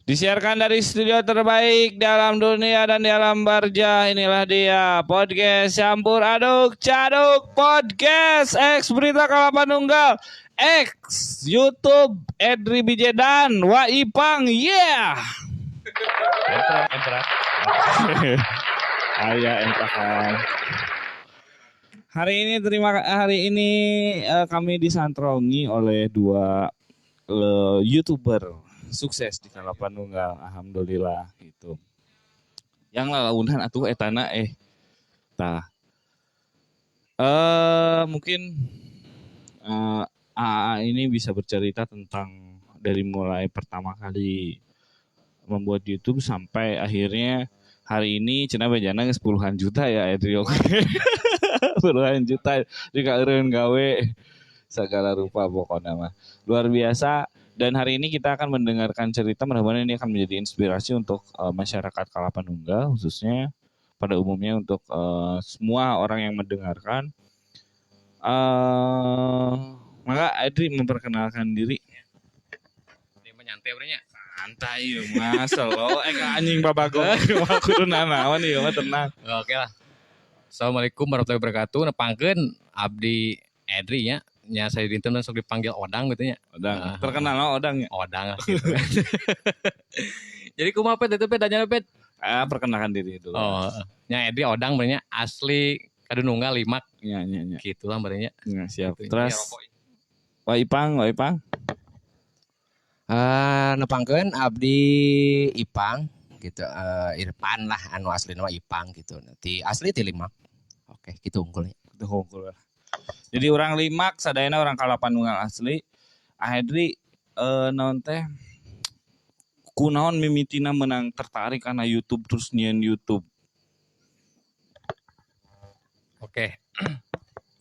Disiarkan dari studio terbaik dalam dunia dan di alam barja. Inilah dia podcast Campur Aduk Caduk Podcast X Berita Kalapa Nunggal X YouTube Edri BJ dan Wa Ipang. Yeah. Emprak, emprak. Aya emprakan. Hari ini terima hari ini kami disantrongi oleh dua YouTuber sukses di Kalapa Nunggal, alhamdulillah gitu. Yang lalaunan atuh etana tah. Mungkin AA ini bisa bercerita tentang dari mulai pertama kali membuat YouTube sampai akhirnya hari ini cenah bejana geus puluhan juta ya, Edri, oke. Puluhan juta jika eureun gawe segala rupa, pokoknya mah luar biasa. Dan hari ini kita akan mendengarkan cerita, mudah-mudahan ini akan menjadi inspirasi untuk masyarakat Kalapa Nunggal khususnya, pada umumnya untuk semua orang yang mendengarkan. Maka Edri memperkenalkan diri. Ini mah nyantai nya. Santai ya mas lo anjing babagong kudu nanaon ieu mah, tenang. Oke lah. Assalamualaikum warahmatullahi wabarakatuh. Nepangkeun abdi Edri nya. Nya saya dinten sok dipanggil Odang gitu nya. Odang. Ah. Terkenal no, Odang ya. Odang lah gitu. Jadi kumaha, Pet, itu, Pet, tanya, Pet? Perkenalkan diri dulu. Oh, nya Edri Odang berarti asli Kadununggal Limak Ya. gitu lah berarti. Ya, siap. Gitu. Terus Iya, rokok. Wa Ipang, Wa Ipang. Nepangkeun abdi Ipang gitu, Irfan lah anu asli nama Ipang gitu. Nanti asli ti Limak. Oke, gitu unggulnya. Itu hungkul. Jadi orang Limak, sadayana orang Kalapa Nunggal asli. Ahedri naon teh, kunaon mimitina menang tertarik karena YouTube terus nyieun YouTube? Oke.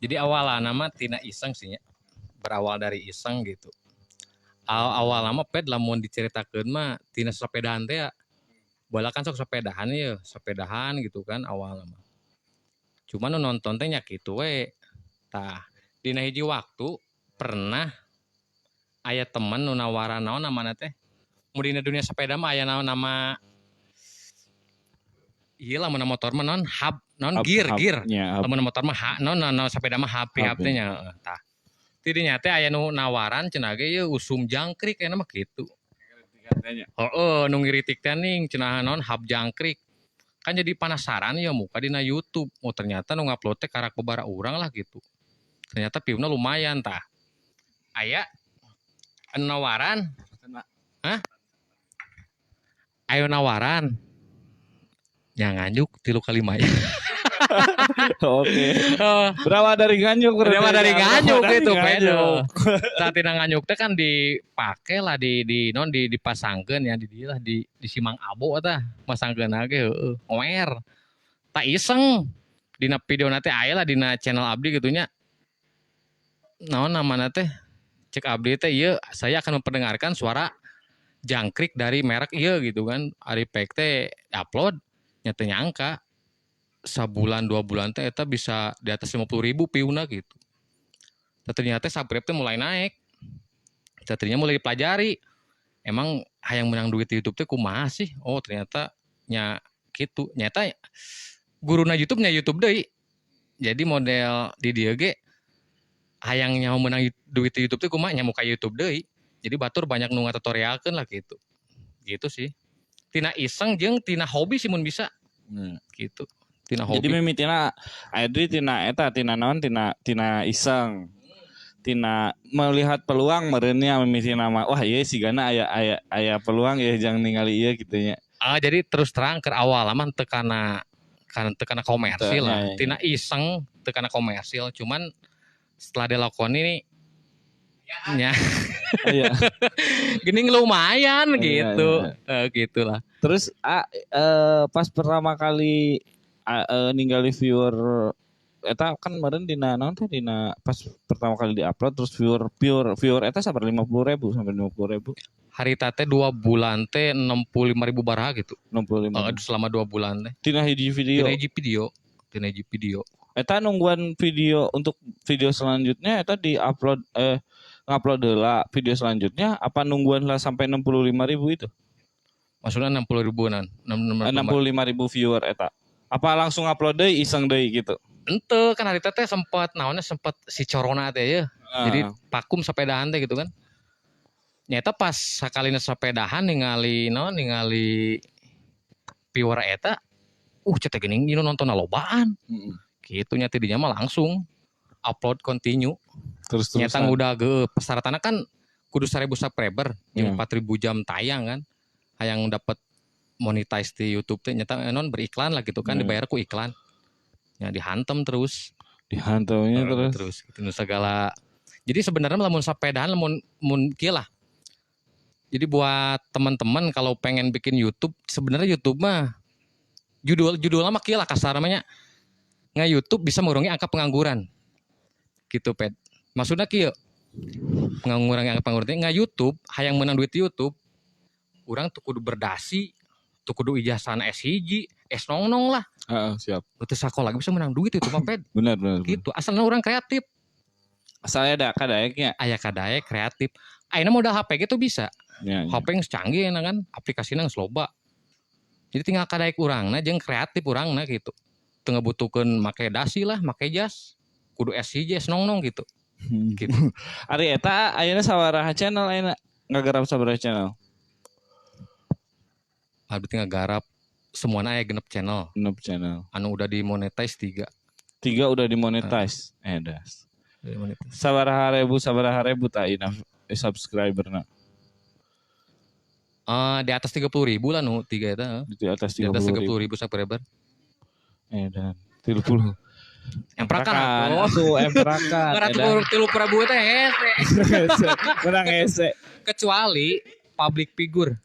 Jadi awalnya nama tina iseng sih nya. Berawal dari iseng gitu. Awal lama, Pet, lamun diceritakeun mah tina sepedahan teh ya. Bala kan sok sepedahan ya, sepedahan gitu kan awal mah. Cuman nu nonton teh nya kitu we. Tah, dina hiji waktu pernah aya temen nu nawaran naon namana teh. Mun dina dunia sepeda mah aya naon nama. Iya lah, mun motor mah naon hub, naon gear, Hub, gear. Nya, hub. Lamun motor mah ha, naon naon, sepeda mah HP, HP. HP nya. Tah. Tidinya teh aya nu nawaran cenah ge ieu usum jangkrik aya mah kitu. Heeh, nu ngiritik teh ning cenah naon hub jangkrik. Kan jadi penasaran ya muka dina YouTube. Oh, ternyata nu ngupload teh karak bebara urang lah gitu. Ternyata view-na lumayan tah. Aya anu nawaran. Hah? Ayo nawaran. Ya Nganjuk 3 kali 5 ya. Oke. Berawal dari Nganjuk berarti. Berawal dari Ya, Nganjuk berawal dari gitu, Nganjuk. Saat tina Nganjuk teh kan dipake lah di non di dipasangkeun ya di dieu lah di Simang Abo tah masangkeun ge heeh ngoer. Tak iseng dina video teh aya lah dina channel abdi gitu nya. Naon namana teh, cek abdi teh ieu saya akan memperdengarkan suara jangkrik dari merek ieu gitu kan. Ari pek teh upload nya teu nyangka sabulan 2 bulan teh eta bisa di atas 50.000 view-na gitu. Ternyata subscribe teh mulai naik. Ternyata mulai dipelajari. Emang hayang menang duit di YouTube teh kumaha sih? Oh, ternyata nya gitu. Nyata guruna YouTube nya YouTube deui. Jadi model di dieu ge hayang nyaho menang duit di YouTube teh kumaha nya muka YouTube deui. Jadi batur banyak nu ngatutorialkeun lah gitu. Gitu sih. Tina iseng jeung tina hobi sih mun bisa gitu. Tina hobi. Jadi mimitina Edri tina eta tina naon tina tina iseng. Tina melihat peluang meureunnya mimitina mah, wah ieu sigana aya aya aya peluang ya jangan ningali ieu gitu nya. Ah, jadi terus terang ke awal mah teu kana kan teu kana komersil lah. Ya. Tina iseng teu kana komersil, cuman setelah dilakoni nih nya gini lumayan gitu. Iya. Eh, gitulah. Terus pas pertama kali ninggali viewer eta kan kemarin dina naon teh dina pas pertama kali diupload terus viewer viewer viewer eta sampai 50.000 sampai 50.000. Harita teh 2 bulan teh 65 ribu baraha gitu. 65. Eh, selama 2 bulan teh. Tina hiji video. Tina hiji video. Tina hiji video. Eta nungguan video untuk video selanjutnya eta diupload ngupload heula video selanjutnya apa nungguan lah sampai 65.000 itu? Maksudnya 60 ribuan. 65 ribu viewer eta. Apa langsung upload deui, iseng deui gitu? Ente kan hari teh sempat naonnya, sempat si corona teh ya. Jadi vakum sepedahan teh gitu kan. Nyata pas sakalina sepedahan ningali naon, ningali viewer eta, cetek geuning ieu nonton lobaan. Gitu nya, tidinya mah langsung upload continue. Terus terus. Nyata udah ge persyaratannya kan kudu 1000 subscriber jeung 4000 jam tayang kan. Hayang dapat monetize di YouTube teh nyata non beriklan lah gitu kan, dibayar ku iklan. Ya dihantem terus. Dihantamnya terus. Terus gitu nu segala. Jadi sebenarnya lamun sapedahan, lamun mun kieu lah. Jadi buat teman-teman kalau pengen bikin YouTube, sebenarnya YouTube mah judul judulnya mah kieu lah kasar namanya. Nge YouTube bisa mengurangi angka pengangguran. Gitu, Pet. Maksudnya kieu. Mengurangi angka pengangguran nge YouTube, hayang menang duit di YouTube. Urang tuh kudu berdasi, tuh kudu ijazah S1, S nong lah. Heeh, siap. Teu sakola bisa menang duit itu mah, Pet. Benar, benar, benar. Gitu. Asalnya orang kreatif. Asalnya ada kadaeknya. Aya kadaek kreatif. Ayeuna modal HP gitu bisa. Ya. HP yang canggih enak kan, aplikasinya geus loba. Jadi tinggal kadaek urangna jeung kreatif urangna gitu. Teu ngabutuhkeun make dasi lah, make jas. Kudu S1 S nong gitu. Gitu. Ari eta ayeuna sabaraha channel, ayeuna ngagarap sabaraha channel? Abdi ngagarap semuanya aya 6 channel. 6 channel. Anu udah dimonetize 3. Tiga udah dimonetize. Eh das. Dimonetize. Sabaraha ribu tak ina subscriberna? Eh, di atas 30 ribu lah nu tiga eta. Di atas Di atas 30 ribu. 30 ribu subscriber. Eh dan 30. Emprakan atuh. Atuh emprakan. Ngaratus tilu ribu teh hese. Menang hese. Kecuali public figure.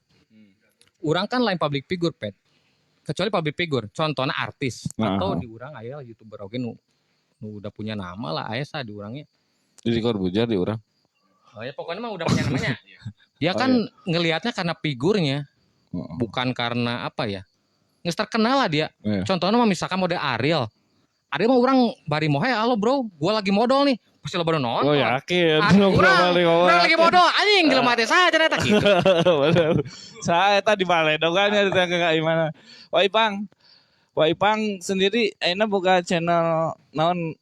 Urang kan lain public figure, Pet. Kecuali public figure, contohnya artis atau di urang aya YouTuber oge nu nu udah punya nama lah, aya sa di urangnya. Jadi Corbuzier di urang. Oh ya, pokoknya mah udah punya namanya. Dia Oh, kan ngelihatnya karena figurnya, bukan karena apa ya. Nggak terkenal lah dia. Contohnya mah misalkan model Ariel. Ariel mah orang bari mohe, "Halo bro, gua lagi modol nih." Pasti lo baru nonton. Oh yakin. Ah, Bro, urang, balik ngomong urang lagi yakin. modol, anjing jelema teh saha cenah eta gitu. Bener. Saya tadi baledogan ya ditanya ke Kak Imana. Wah Ipang. Wah Ipang sendiri ayeuna boga channel naon?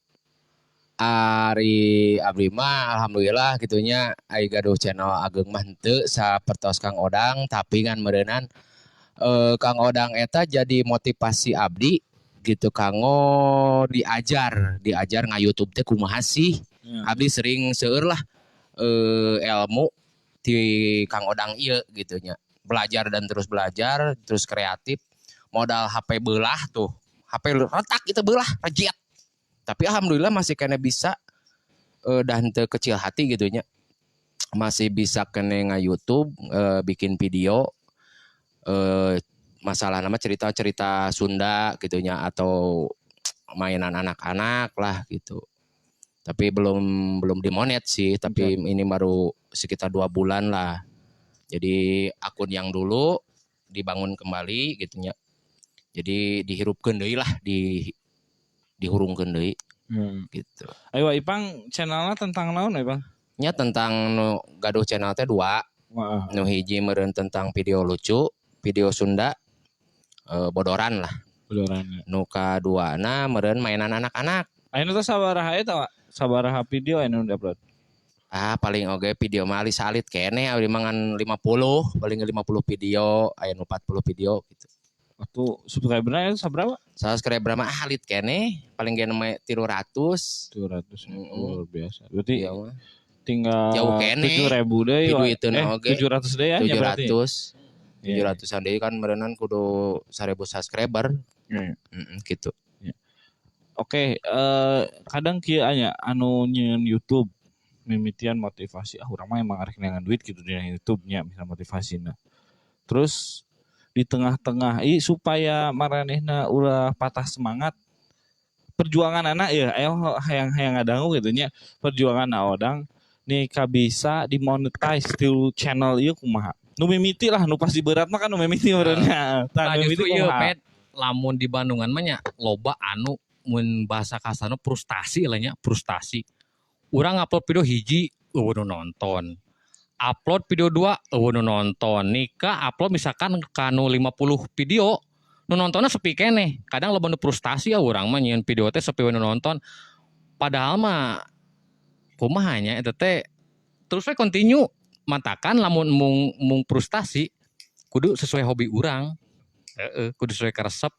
Ari abdi mah alhamdulillah gitunya, ai gaduh channel ageng mah henteu sapertos Kang Odang, tapi kan meureunan Kang Odang eta jadi motivasi abdi gitu kanggo diajar diajar nga YouTube teh kumaha sih. Abdi sering seueur lah ilmu di Kang Odang ieu gitu nya, belajar dan terus belajar, terus kreatif, modal HP belah tuh, HP retak itu belah rejet, tapi alhamdulillah masih kena bisa dan teu kecil hati gitu nya, masih bisa kena nga YouTube, bikin video masalah nama cerita-cerita Sunda gitu nya atau mainan anak-anak lah gitu, tapi belum belum dimonet sih, tapi ini baru sekitar 2 bulan lah. Jadi akun yang dulu dibangun kembali gitu nya, jadi dihirupkeun deui lah, di dihurungkeun deui gitu. Ayo Ipang, channelnya tentang naon Ipang? Nya tentang nu gaduh channel teh dua. Nu hiji meureun tentang video lucu, video Sunda, bodoran lah. Bodoran. Nu kaduana meureun mainan anak-anak. Ayeuna teh sabaraha eta, Pak? Sabaraha video anu diupload? Ah, paling oge video mah alit keneh, abdi mah ngan 50, paling 50 video, aya nu 40 video gitu. Waktu subscribernya sabaraha? Subscriber mah alit keneh, paling ge mah 300. 200. Mm-mm. Luar biasa. Berarti Iya mah. tinggal Jauh keneh. 7.000 deui. Di Wak. duiteun oge. 700 deui ya nya berarti. 700. Iya. 700-an deui kan meureunan kudu 1000 subscriber. Iya. Gitu. Oke, kadang kieu anya anu nyieun YouTube mimitian motivasi, ah urang mah emang arek neangan duit gitu di YouTube-nya misal motivasina. Terus di tengah-tengah i supaya maranehna ulah patah semangat perjuangan anak ya, ayo hayang hayang ngadangu gitu nya, perjuangan Odang nih bisa dimonetize di channel ieu kumaha, nu mimiti lah, nu pasti berat mah kan nu mimiti meureunnya. Tah, Nah, nu mimiti justru ieu kumaha? Pet, lamun di Bandungan mah nya loba anu mun bahasa kasarna frustasi lah nya, frustasi. Urang upload video hiji, euweuh nu nonton. Upload video 2 euweuh nu nonton. Nikah upload misalkan kanu 50 video, nu nontonnya sepi keneh. Kadang loba nu frustasi ya, urang mah nyieun video teh sepi we nu nonton. Padahal mah kumaha nya, eta teh terus we continue. Matakan lamun mung mung frustasi, kudu sesuai hobi urang. Heeh, kudu sesuai karesep.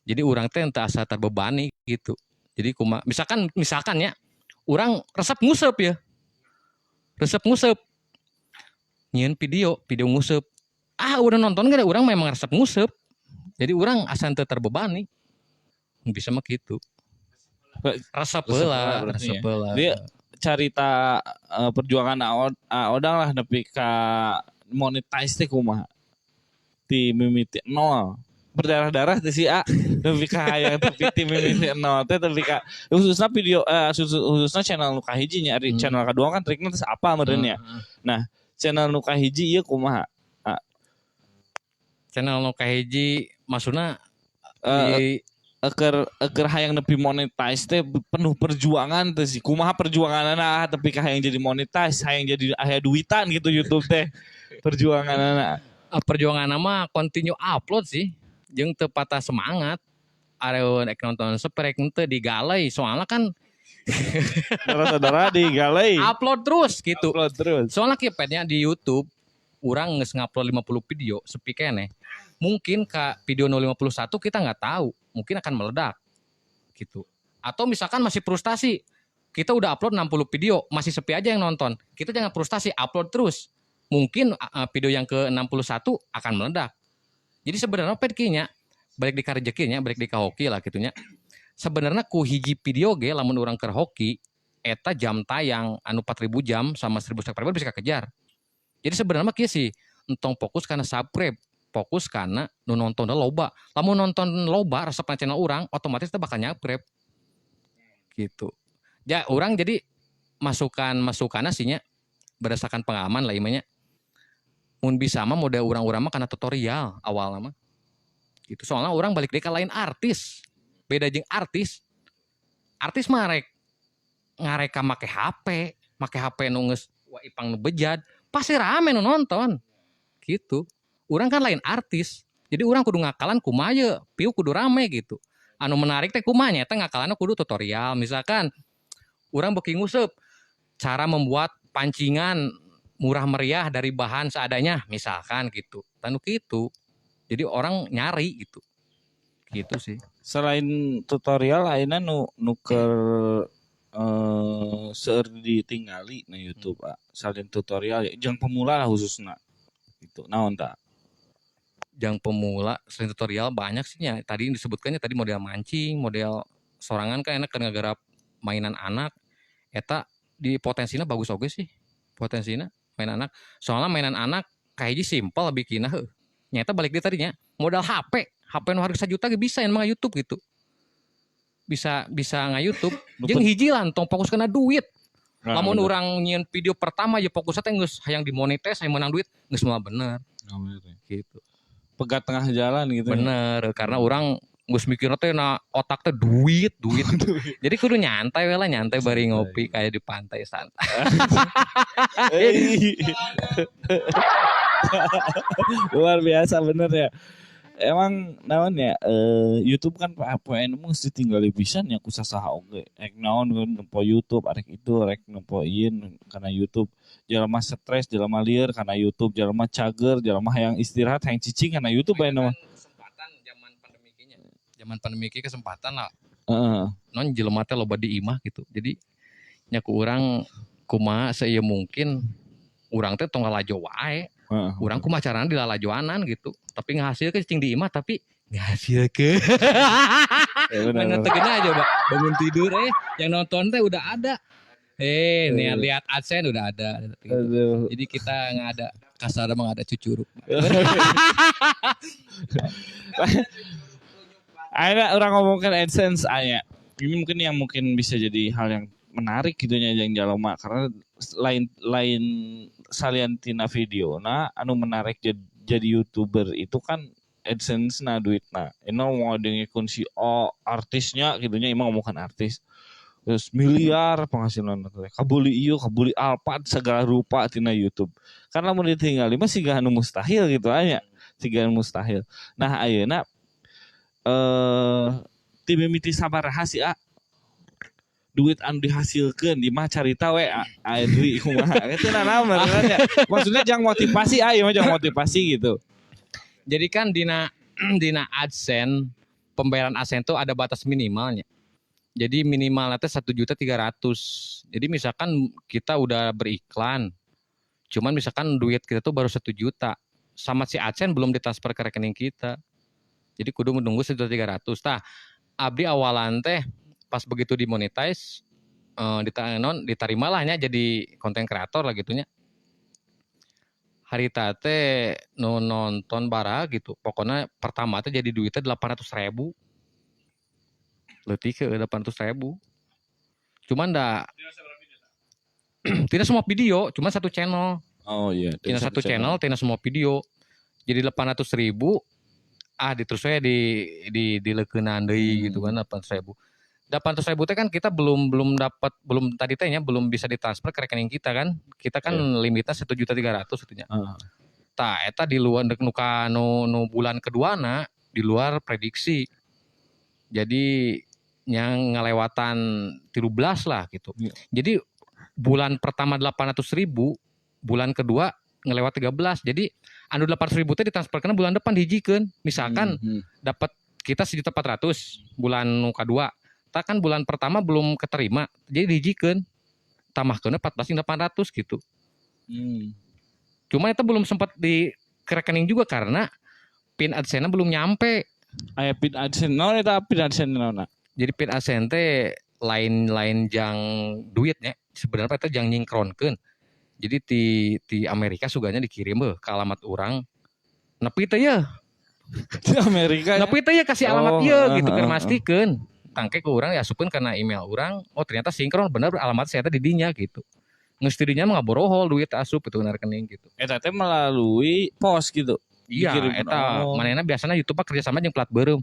Jadi urang teh henteu asa terbebani gitu. Jadi kuma misalkan misalkan ya, urang resep nguseup ya. Resep nguseup. Nyieun video, video nguseup. Ah, udah nonton gak, urang memang resep nguseup. Jadi urang asa teu terbebani. Bisa mah gitu. Resep Resep heula, heula berarti resep ya. Heula. Dia carita perjuangan Odang lah nepi ka monetize teh kumaha? Ti mimiti nol, berdarah-darah teh si A nepi ka hayang, tapi ti mimiti nol teh nepi ka khususnya video khususnya channel nu kahiji nya, ari channel kedua kan triknya terus apa meureun ya. Heeh. Channel nu kahiji ieu kumaha? Channel nu kahiji maksudna di Eker eker hayang nepi monetize teh penuh perjuangan teh sih. Kumaha perjuanganana tapi ka hayang jadi monetize, hayang jadi aya duitan gitu YouTube teh, perjuanganana? Perjuangan mah continue upload sih, jeung teu patah semangat. Areun ek nonton sepi rek henteu, digalai, soalnya kan Saudara-saudara digalai. Upload terus gitu. Upload terus. Soalnya kipetnya di YouTube urang geus ngupload 50 video sepi keneh. Mungkin ke video 051 kita nggak tahu, mungkin akan meledak gitu. Atau misalkan masih frustasi, kita udah upload 60 video, masih sepi aja yang nonton. Kita jangan frustasi, upload terus. Mungkin video yang ke 61 akan meledak. Jadi sebenarnya nya balik di karejekinya, balik di hoki lah gitunya. Sebenarnya ku hiji video ge lamun urang keur hoki eta jam tayang anu 4000 jam sama 1000 subscriber bisa kejar. Jadi sebenarnya mah kieu sih, entong fokus karena subscribe, fokus karena nu nonton loba. Lamun nonton loba resep channel urang, otomatis kita bakal nyubscribe. Gitu. Ya urang jadi masukan masukannya sih nya berdasarkan pengalaman lah imanya. Mun bisa mah model urang-urang mah karena tutorial awal mah. Gitu. Soalnya urang balik deui ka lain artis. Beda jeung artis. Artis mah rek ngareka make HP, make HP nu geus wa ipang nu bejad, pasti rame nu nonton. Gitu. Urang kan lain artis. Jadi urang kudu ngakalan kumaha ye, view kudu rame gitu. Anu menarik teh kumaha nya, eta ngakalanna kudu tutorial. Misalkan urang beuki nguseup cara membuat pancingan murah meriah dari bahan seadanya misalkan gitu. Tanu gitu. Jadi orang nyari gitu. Gitu sih. Selain tutorial ayeuna nu nu keur seueur ditinggali na YouTube, ah. Selain tutorial ya, jang pemula lah khususna. Gitu. Naon tah? Jang pemula selain tutorial banyak sih nya. Tadi disebutkannya tadi model mancing, model sorangan kan enak kan ngagarap mainan anak. Eta di potensinya bagus oge sih. Potensinya mainan anak. Soalnya mainan anak kayaknya simpel bikinna heuh. Nyata balik di tadinya modal HP, HP nu harga 1 juta ge bisa emang YouTube gitu. Bisa bisa nge-YouTube. Jeung hiji lah, tong fokus kana duit. Nah, Lamun bener. Urang nyieun video pertama ya fokusnya teh geus hayang dimonetize, hayang menang duit, geus moal bener Nah, bener ya. Gitu. Pegat tengah jalan gitu ya. Bener, karena urang geus mikirna teh na otak teh duit, duit. Jadi kudu nyantai we lah, nyantai bari ngopi kayak di pantai santai. Hey. Luar biasa bener ya. Emang naon ya, YouTube kan PN mesti ditinggali pisan ya ku sasaha oge. Rek naon nempo YouTube, arek itu rek nempo ieu karena YouTube. Jelema stres, jelema lieur karena YouTube, jelema cager, jelema hayang istirahat, hayang cicing karena YouTube aya mah. Kesempatan zaman pandemi nya. Zaman pandemi ki kesempatan lah. Non jelema teh loba di imah gitu. Jadi nya ku urang kumaha seieu mungkin urang teh tong lalajo wae. Urang kumaha carana dilalajoanan gitu. Tapi ngahasilkeun cicing di imah, tapi ngahasilkeun. Ya, bener, Mana bener. tegena aja, Pak. Bangun tidur yang nonton teh udah ada. Nih lihat AdSense udah ada. Gitu. Aduh. Jadi kita nggak ada kasar emang ada cucuruk. Ayo urang ngomongkan AdSense aya. Ini mungkin yang mungkin bisa jadi hal yang menarik gitu nya yang jaloma, karena lain lain salian tina video nah anu menarik jadi YouTuber itu kan AdSense na duit. Nah, ini mau ngomongin si O artisnya gitu nya, emang ngomongkan artis. Terus miliar penghasilan teh. Kabeli ieu, kabeli Alphard segala rupa tina YouTube. Karena mun ditinggali mah siga anu mustahil gitu anya. Siga anu mustahil. Nah, ayeuna ti mimiti sabaraha sih, A? Duit anu dihasilkeun di mah carita we Adri kumaha. Itu naon nya. Maksudnya jangan motivasi, ayo mah jangan motivasi gitu. Jadi kan dina dina AdSense, pembayaran AdSense itu ada batas minimalnya. Jadi minimalnya teh 1.300.000. Jadi misalkan kita udah beriklan, cuman misalkan duit kita tuh baru 1 juta, sama si AdSense belum ditransfer ke rekening kita. Jadi kudu menunggu 1.300.000. Tah, abdi awalan teh pas begitu dimonetize, non diterima lah nya jadi konten kreator lah gitunya. Harita teh nu nonton bara gitu. Pokoknya pertama teh jadi duitnya 800 ribu. Leutik ke 800 ribu. Cuman dah tidak semua video, cuma satu channel. Oh iya. Tina satu channel, tina semua video. Jadi 800 ribu, ah di terus saya di dileukeunaan deui gitu kan 800 ribu. 800 ribu teh kan kita belum belum dapat, belum tadi teh nya belum bisa ditransfer ke rekening kita kan. Kita kan limitnya 1.300.000 itunya. Tah, eta di luar nu ka nu, nu bulan keduana di luar prediksi. Jadi yang ngelewatan 13 lah gitu. Jadi bulan pertama 800 ribu, bulan kedua ngelewat 13. Jadi anu 800 ribu teh ditransferkan bulan depan dihijikeun. Misalkan dapat kita 1.400.000 bulan nu kedua. Tah kan bulan pertama belum keterima, jadi dihijikeun. Tambahkeun 14.800 gitu. Cuma itu belum sempat di ke rekening juga karena PIN AdSense belum nyampe. Aya PIN AdSense. Naon eta PIN AdSense naon? Jadi PIN AdSense teh lain lain jang duitnya, sebenarnya itu jang nyingkronkeun. Jadi di di Amerika suganya dikirim beuh ke alamat urang. Nepi teh ya, Di Amerika. Nepi teh ya kasih alamat ieu gitu keur mastikeun. Tangke ke urang ya asupkeun karena email urang, oh ternyata sinkron bener alamat saya teh di dinya gitu. Geus di dinya mah ngaborohol duit asup itu na rekening gitu. Eta teh melalui pos gitu. Iya, Dikirim. Eta manehna biasanya YouTube mah kerjasama jeung plat beureum.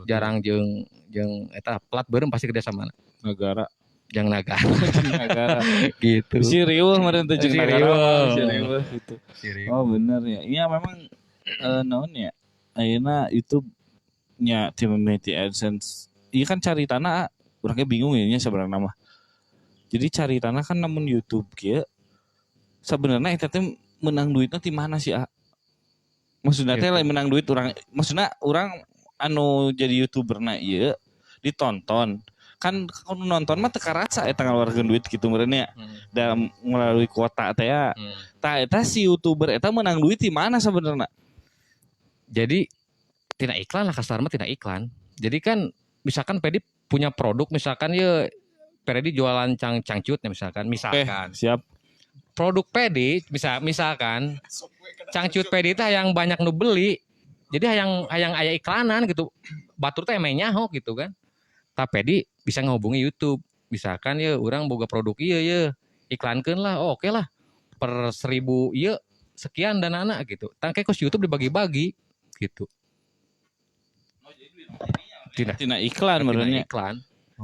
Jarang jeung jeung eta plat beureum pasti kerjasama Negara. Jeung naga Negara. Gitu. Si riweuh meureun teh jeung Si nagara. riweuh. Si riweuh gitu. Oh bener ya. Iya memang naon ya. Ayeuna itu nya tim mimiti AdSense. Iya kan cari tanah urangnya bingung ya nya sebenarnya mah. Jadi cari tanah kan namun YouTube kieu sebenarnya eta teh menang duitnya di mana sih, A? Maksudnya teh Gitu. lain menang duit urang, maksudnya urang anu jadi YouTuber na ieu ditonton kan, kalau nonton mah teu karasa eta ngaluarkeun duit gitu meureun nya dalam melalui kuota teh ya. Tah, eta si YouTuber eta menang duit di mana sebenarnya? Jadi tina iklan lah, kasar mah tina iklan. Jadi kan misalkan Pedi punya produk, misalkan ya Pedi jualan cangcut ya misalkan, misalkan Siap. Produk Pedi misalkan cangcut Pedi teh yang banyak nu beli. Jadi hayang hayang aya iklanan gitu. Batur teh emang nyaho gitu kan. Tapi Pedi bisa ngehubungi YouTube. Misalkan ya orang boga produk iya ya iklankeun lah. Oh, oke lah. Per 1.000 iya sekian dan anak gitu. Tangke kos YouTube dibagi-bagi gitu. Tina, Tina iklan tina meureun nya. Iklan.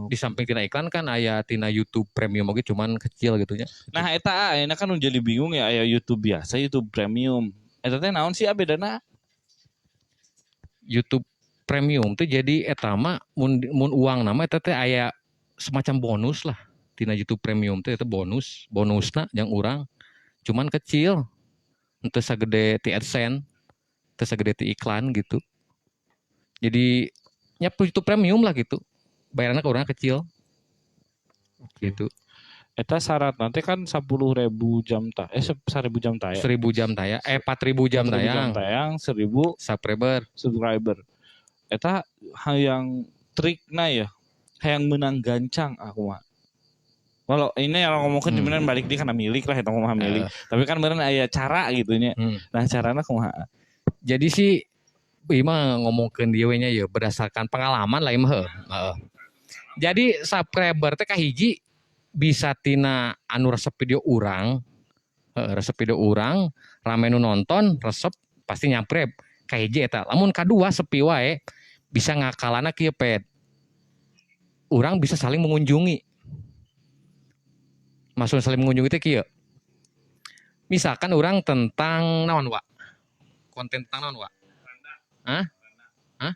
Di samping tina iklan kan aya tina YouTube Premium oge, cuman kecil gitu nya. Nah, eta ayeuna kan jadi bingung ya, aya YouTube biasa, YouTube Premium. Eta teh naon sih, ah, bedana? YouTube Premium tuh jadi eta mah mun mun uang nama eta teh aya semacam bonus lah. Tina YouTube Premium teh itu bonus, bonusna yang urang cuman kecil. Henteu sagede ti AdSense, teu sagede ti iklan gitu. Jadi nya YouTube Premium lah gitu. Bayarannya ke urang kecil. Gitu. Eta syarat nanti kan 10.000 jam ta 1000 jam tayang. 1000 jam tayang, eh 4000 jam 1000 jam tayang. Tayang, 1000 subscriber. Subscriber. Eta hayang trikna ya, hayang menang gancang aku mah. Walau ini yang ngomongin beneran balik di karena milik lah, eta mah milik. Tapi kan beneran aya cara gitu nya. Nah, carana kumaha? Jadi sih ieu mah ngomongkeun dieu we nya ya berdasarkan pengalaman lah ieu mah heuh. Heeh. Jadi subscriber teh kahiji bisa tina anu resep video urang, heeh, resep video urang, rame nu nonton, resep pasti nyubscribe. Kahiji eta. Lamun kadua sepi wae bisa ngakalana kieu, Pet. Urang bisa saling mengunjungi. Maksud saling mengunjungi teh kieu. Misalkan orang tentang naon, wa? Konten tentang naon, wa? Hah? Hah?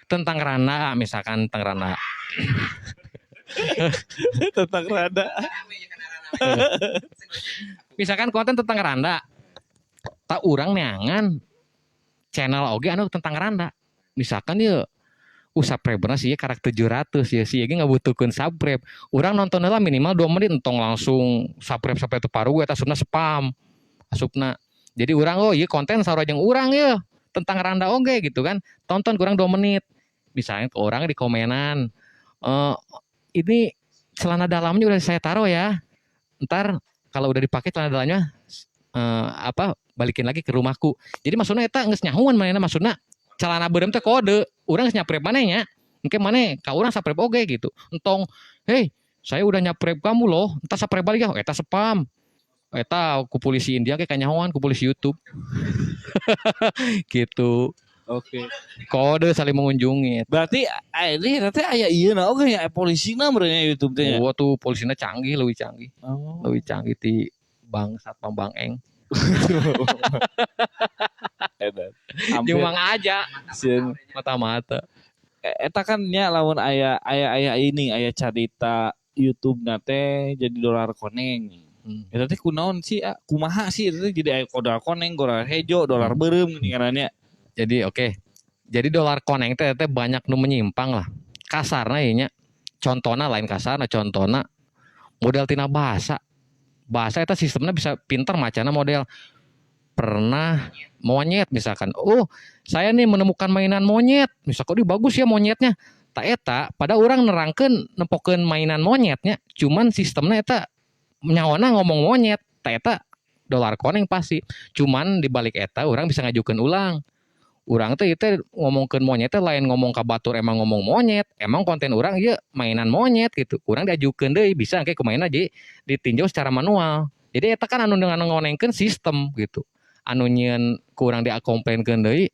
Tentang randa, misalkan tentang randa. Tentang rada. Misalkan konten tentang randa. Tah, urang neangan channel oge anu tentang randa. Misalkan ya subscriberna sih karak 700 ya, sih ge ngabutuhkeun subscribe. Urang nonton lah minimal 2 menit, entong langsung subscribe sampai teu paruh, eta asupna spam. Asupna. Jadi urang, oh iya, konten sarua jeung urang ya tentang randa oge gitu kan. Tonton kurang 2 menit. Misalnya ke orang di komenan, eh, ini celana dalamnya udah saya taruh ya. Ntar kalau udah dipakai celana dalamnya, apa, balikin lagi ke rumahku. Jadi maksudnya eta geus nyahoan manehna, maksudna celana beureum teh kode. Urang geus nyubscribe maneh nya. Engke maneh ka urang subscribe oge gitu. Entong, "Hei, saya udah nyubscribe kamu loh." Entar subscribe balik ya, eta spam. Eta ku polisi India kayak kanyahoan ku polisi YouTube. Gitu. Oke. Kode saling mengunjungi. Berarti ini nanti aya ieu na oge nya, polisina meureun nya YouTube teh nya. Oh tuh, polisinya canggih, lebih canggih. Oh. Lebih canggih ti Bang Satpam Bang Eng. Edan. Hampir Jeung Mang aja sieun. Mata-mata. Eta kan nya lamun aya aya aya ini aya carita YouTube na teh jadi dolar koneng. Eta teh kunaon sih, ah? Kumaha sih eta teh jadi aya dolar koneng, dolar hejo, dolar beureum gini ngarannya? Jadi oke. Jadi dolar koneng teh teh banyak nu menyimpang lah. Kasarna ieu nya. Contona, lain kasarna, contona model tina bahasa. Bahasa eta sistemnya bisa pinter macana, model pernah monyet misalkan. Oh, saya nih menemukan mainan monyet. Misalkan, "Ih, bagus ya monyetnya." Tah eta pada orang nerangkeun nempokeun mainan monyetnya, cuman sistemnya eta nyawana ngomong monyet. Tah eta dolar koneng pasti. Cuman di balik eta orang bisa ngajukeun ulang. Urang teh itu ngomongkeun monyet teh lain ngomong ka batur, emang ngomong monyet, emang konten urang ieu mainan monyet gitu. Urang diajukeun deui bisa engke kumaha jadi ditinjau secara manual. Jadi eta kan anu dengan ngonengkeun sistem gitu. Anu nyieun ku urang diakomplainkeun deui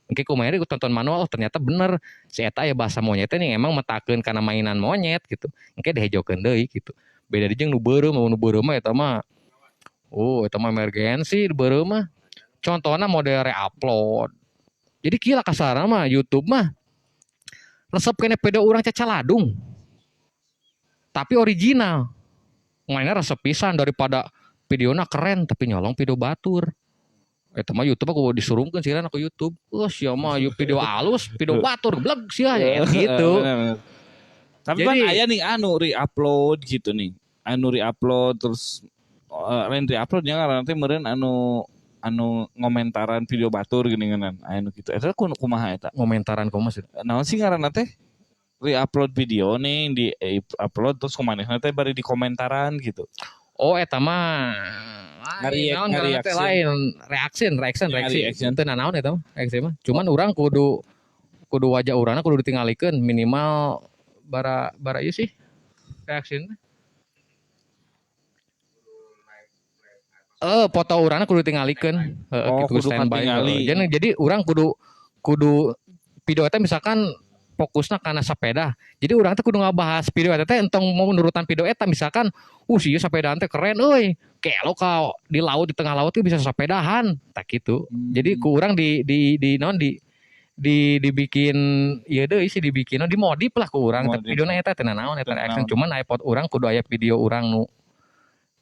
engke kumaha deui tonton manual, oh ternyata bener si eta aya bahasa monyetnya nih, emang metakeun kana mainan monyet gitu. Engke dihejokeun deui gitu. Beda deui jeung nu beureum, nu beureum mah eta mah, oh, eta mah emergensi nu beureum mah. Contohna model re-upload. Jadi kieu kasarna mah, YouTube mah resep keneh video urang cacaladung. Tapi original. Mainnya resep pisan daripada videona keren tapi nyolong video batur. Eta mah YouTube aku disurungkeun sih aku YouTube. Oh, sia mah video alus, video batur geblek sia ya gitu. Bener, bener. Tapi kan Jadi- aya nih anu re-upload gitu nih. Anu re-upload terus lain re-upload nya ngaranna teh meureun anu anu ngomentaran video batur gini ngeunaan. Aya nu kitu. Eta kumaha eta? Ngomentaran kumaha sih? Naon sih ngaranna teh? Re-upload video nih di upload terus kumanehna teh bari di komentaran gitu. Oh, eta mah lain, naon ngaranna teh, Ngareaction. Lain reaction, reaction, reaksi. Reaction. Teu nanaon eta mah, reaksi mah. Cuman urang kudu kudu wajah urangna kudu ditinggalikeun minimal bara bara ieu sih reaction teh. Eh, foto urangna kudu ditinggalikeun. Heeh, Oh, gitu kudu standby. katingali. Heeh. Jadi urang kudu kudu video eta misalkan fokusnya karena sepeda. Jadi urang teh kudu ngabahas video eta teh, entong mau nurutan video eta, misalkan, sih sepedaan teh keren euy. Kayak lo kau di laut, di tengah laut tuh bisa sepedahan, tah gitu. Jadi ku urang di non di dibikin ieu deui sih, dibikin dimodif lah ku urang. Modif. Tapi videona eta teh naon eta Teu reaction, naon. Cuman iPod urang kudu aya video urang nu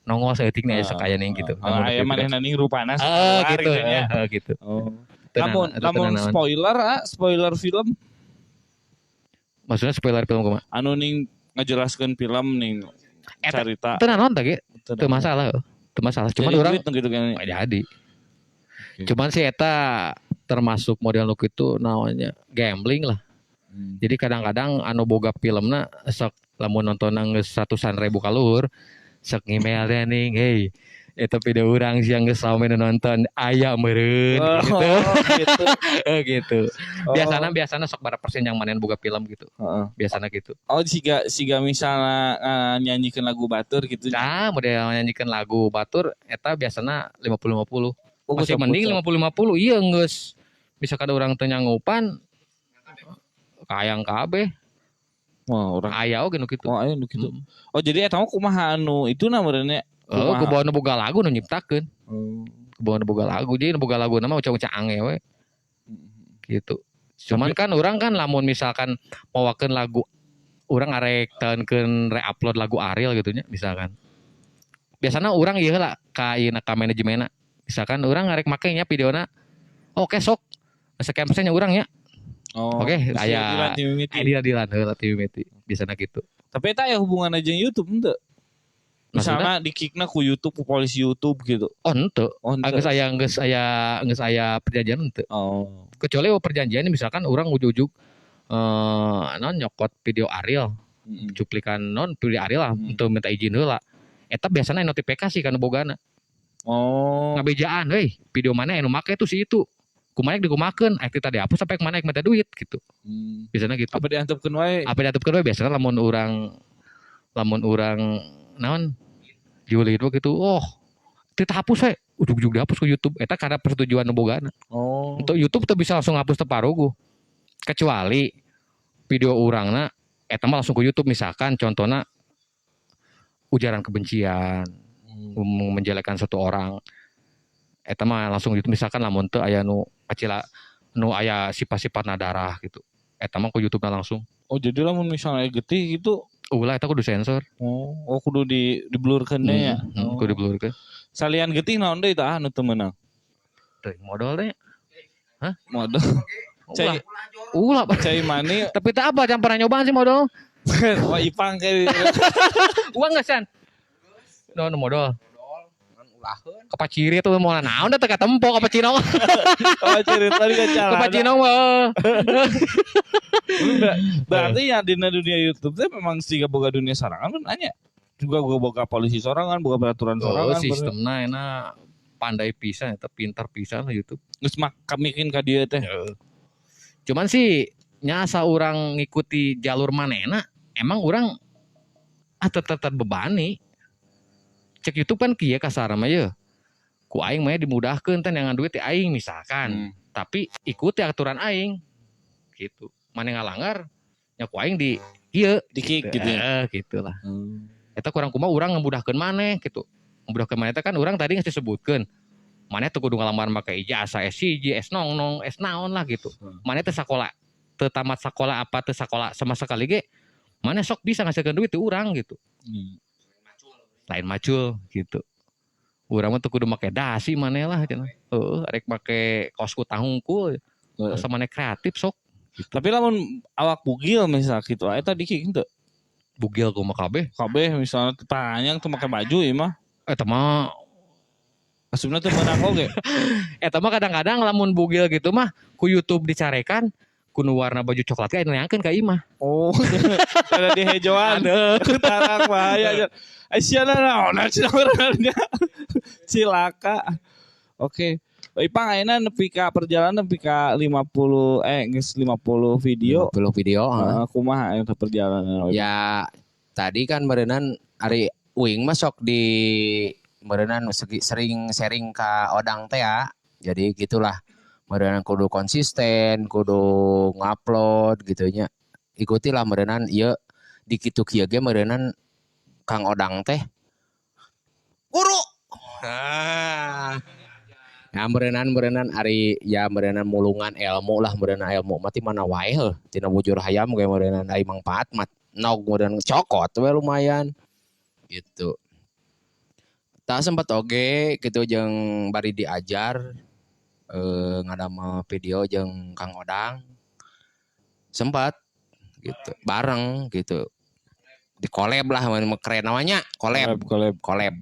nongol saeutik nih, aya sakaya nih gitu. Oh, aya manehna ning rupana Eh, keluar gitu, gitu nya. eh, gitu. Oh. Teu Lamun teu lamun nanaon. spoiler ah, spoiler film. Maksudnya spoiler film kumaha? Anu ning ngejelaskeun film ning Eta carita. teu naon tah ge, teu masalah. Teu masalah. Cuman Jadi urang duit nu gitu kan. nggak jadi. Oke. Cuman sih eta termasuk model nu kitu naonnya, gambling lah. Jadi kadang-kadang anu boga filmna sok lamun nonton geus ratusan ribu kaluhur sok ngemail teh ning, "Hey, eta video urang siang geus rame nu nonton aya meureun," Oh, gitu. gitu. Eh, gitu. Oh. Biasana biasana sok bara persen yang mana boga film gitu. Heeh. Biasana gitu. Oh, siga siga misalnya nyanyikan lagu batur gitu. Nah, model nyanyikan lagu batur eta biasana 50-50. Oh, Masih gocap-gocap. mending 50-50, iya geus bisa kada urang teu nyanggupan kayang kabeh. Wah, urang Aya oge nu kitu. Oh, aya nu kitu. Oh, jadi eta mah kumaha anu itu na meureunnya? Oh, kubawa nu boga lagu nu nyiptakeun. Oh. Kubawa nu boga lagu, jadi nu boga lagu mah ucap-ucap ange we. Gitu. Cuman kan orang kan lamun misalkan mawakeun lagu urang arek taunkeun re-upload lagu Ariel gitu nya misalkan. Biasana urang ieu heula ka ieu ka manajemenna. Misalkan urang arek make nya videona. Oke sok. Sekian persennya urang nya. Oh. Oke, mesti aya dilan ti mimiti. Aya dilan heula ti mimiti. Biasana gitu. Tapi eta aya hubunganna jeung YouTube henteu? Misalnya di kickna ku YouTube, ku polisi YouTube gitu. Oh, henteu. Oh, henteu. Geus aya perjanjian henteu. Oh. Kecuali oh perjanjian misalkan urang ujug-ujug non nyokot video Ariel, cuplikan non video Ariel lah untuk minta izin heula. Eta biasanya notifikasi kan bogana. Oh. Ngabejaan, heuy, video mana anu make tuh si itu. Kumaha dikumakeun, aya tadi dihapus sampai kemana minta duit gitu. Biasanya gitu. Apa diantepkeun wae? Apa diantepkeun wae biasanya lamun urang naon julid gitu, oh kita hapus we, ujug-ujug dihapus ke YouTube. Eta karena persetujuan nu bogana. Oh. Untuk YouTube tuh bisa langsung hapus teu paruguh. Kecuali video urangna eta mah langsung ke YouTube misalkan contohnya ujaran kebencian, menjelekan satu orang. Eta mah langsung YouTube misalkan lamun teu aya nu kacila nu aya sifat-sifat darah gitu. Eta mah ku YouTube langsung. Oh, jadi lamun misalnya getih gitu, Ulah eta kudu sensor. Oh, kudu di diblurkeun ya. Hmm, kudu diblurkeun. Salian getih naon deui tah anu teu meunang? Teuing modal teh. Hah? Modal. Ulah. Ulah. Cai mani. Tapi tak apa jangan pernah nyobaan sih modal. Wah, Ipang kayak Uang nggak San? No, no modal. Ulaheun. Kapaciri tuh mau naon da teu katempo kapacino. Kapaciri tadi kan cara. Kapacino mah. Berarti ya di dunia YouTube teh memang siga boga dunia sorangan kan nanya. Juga boga boga polisi sorangan, boga peraturan Oh, sorangan. sistemna enak pandai pisan eta pintar pisan lah YouTube. Geus mak kamikin ka dieu teh. Cuman sih nya asa urang ngikuti jalur manehna emang urang tetep terbebani. Cek YouTube kan kieu kasar mah ye. Ku aing mah dimudahkeun teh neangan duit ti aing misalkan. Tapi ikuti aturan aing. Gitu. Maneh ngalanggar nya ku aing di ieu Di kick gitu ya. Eh, gitulah. Eta kurang kumaha urang ngemudahkeun maneh gitu. Ngemudahkeun maneh teh kan urang tadi geus disebutkeun. Maneh tuh kudu ngalamar make ijazah S1, S nong S naon lah gitu. Maneh teh sakola, teu tamat sakola apa teu sakola sama sekali ge maneh sok bisa ngasilkeun duit ti urang gitu. Lain macul gitu. Urang mah teu kudu make dasi maneh lah cenah. Heeh, rek make kaos kutang hungkul. Asa maneh kreatif sok. Gitu. Tapi lamun awak bugil misalnya gitu, eta di kick henteu? Bugil kumaha kabeh? Kabeh misalnya panjang tuh make baju ieu mah. Eta mah asupna teu meunang oge. Eta mah kadang-kadang lamun bugil gitu mah ku YouTube dicarekan ku nu warna baju coklat ge neangkeun ka imah. Oh, ada di hejoan. Tarang bahaya. Aisyah naon cenah urangnya. Cilaka. Oke. Ipang ayeuna nepi ka perjalanan nepi ka 50 geus 50 video. 50 video, heeh. Heeh, kumaha eta perjalanan? Ya tadi kan meureunan ari uing mah sok di meureunan sering sharing ka Odang teh ya. Jadi gitulah. Meureunan kudu konsisten, kudu ngupload gitu nya. Ikutilah meureunan ieu di kitu kieu ge meureunan Kang Odang teh guru. Nah. Ya meureunan meureunan ari ya meureunan mulungan ilmu lah meureunan ilmu mah ti mana wae heuh tina bujur hayam ge meureunan ai mangfaat mah nog meureunan cokot we lumayan gitu. Tak sempat oge gitu jeung bari diajar ngadamel video jeung Kang Odang sempat gitu bareng gitu di collab lah keren namanya collab. Collab, collab. Collab.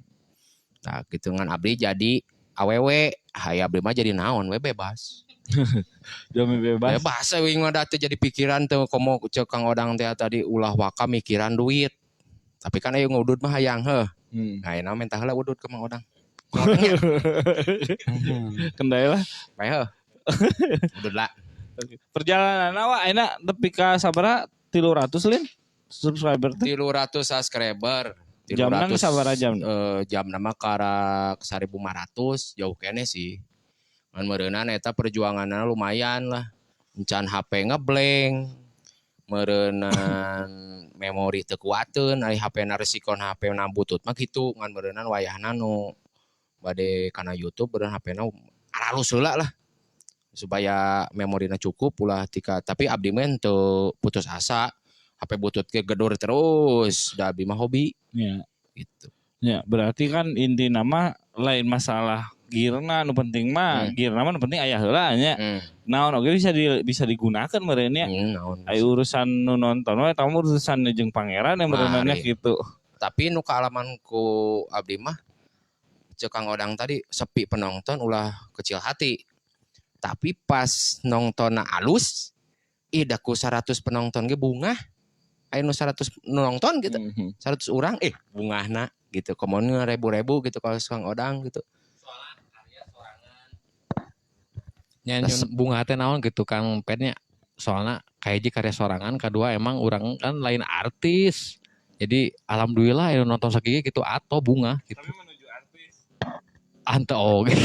Nah gitu ngan abdi jadi awewe hayang abdi mah jadi naon we bebas. Jami bebas. Bebas we mah da teu jadi pikiran teu komo ceuk Kang Odang teh tadi ulah waka mikiran duit. Tapi kan aya ngudud mah hayang heuh. Nah, ayeuna menta heula udud ke Mang Odang. Kendai lah. Bae heuh. Udud lah. Perjalanan awak ayeuna nepi ka sabaraha 300 lin subscriber teh. 300 subscriber. Jamna 300, sabaraha jam? Jamna mah karak 1500 jauh keneh sih. Ngan meureunana eta perjuanganna lumayan lah. Encan HP ngeblank. Meureunan memori teu kuateun ari HP na, resikona HP na butut mah kitu. Ngan meureunan wayahna nu bade kana YouTube beureun HP na aralus heula lah supaya memorina cukup, ulah tika. Tapi abdi mah teu putus asa, HP butut ge gedor terus da abdi mah hobi gitu. Ya, berarti kan inti nama lain masalah gearna nu penting mah, gearna mah nu penting aya heula nya. Naon oge bisa digunakan meureun nya. Naon. Ai urusan nu nonton we eta mah urusan jeung pangeran yang Nah, meureunna ari. gitu. Tapi nu kaalaman ku abdi mah, cek Kang Odang tadi, sepi penonton ulah kecil hati, tapi pas nonton alus, ih, da ku 100 penonton ge bungah, aya nu 100 nu nonton gitu, 100 orang, eh, bungahna gitu, komo ribu-ribu gitu kalau Kang Odang gitu. Nya nyun bunga teh naon gitu Kang Petnya, soalnya kahiji karya sorangan, kedua emang orang kan lain artis, jadi alhamdulillah ya nonton sakieu gitu atau bunga gitu. Tapi menuju artis. Ante oge.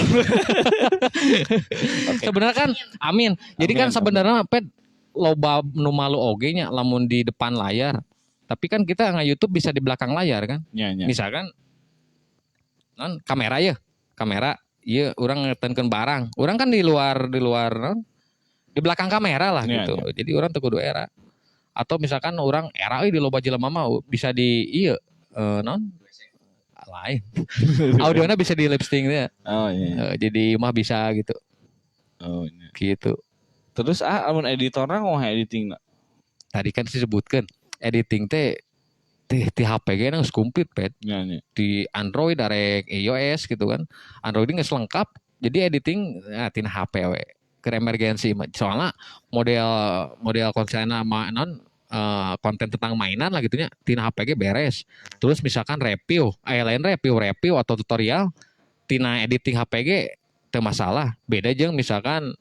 Sebenarnya kan amin. Jadi kan Amin, sebenarnya Pet, loba nu malu oge nya lamun di depan layar. Tapi kan kita nge YouTube bisa di belakang layar kan. Nya. Misalkan non kamera ya, kamera iya orang ngetenkeun barang. Orang kan di luar non, di belakang kamera lah gitu. Jadi orang tuh kudu era. Atau misalkan orang era euy di loba jelema mah bisa di iya non lain. Audionya bisa di lip sync ya. Oh iya. Jadi mah bisa gitu. Oh iya. Gitu. Terus ah, amun editorna ngomong editing? Tadi kan disebutkan editing teh di HP ge geus komplit, Pet. Nya. Di Android arek iOS gitu kan. Android ini geus lengkap. Jadi editing nah, tina HP we. Ke emergensi mah. Soalnya model model kontenna mah non konten tentang mainan lah gitunya tina HP ge beres. Terus misalkan review, lain review review atau tutorial tina editing HP ge teu masalah. Beda jeung misalkan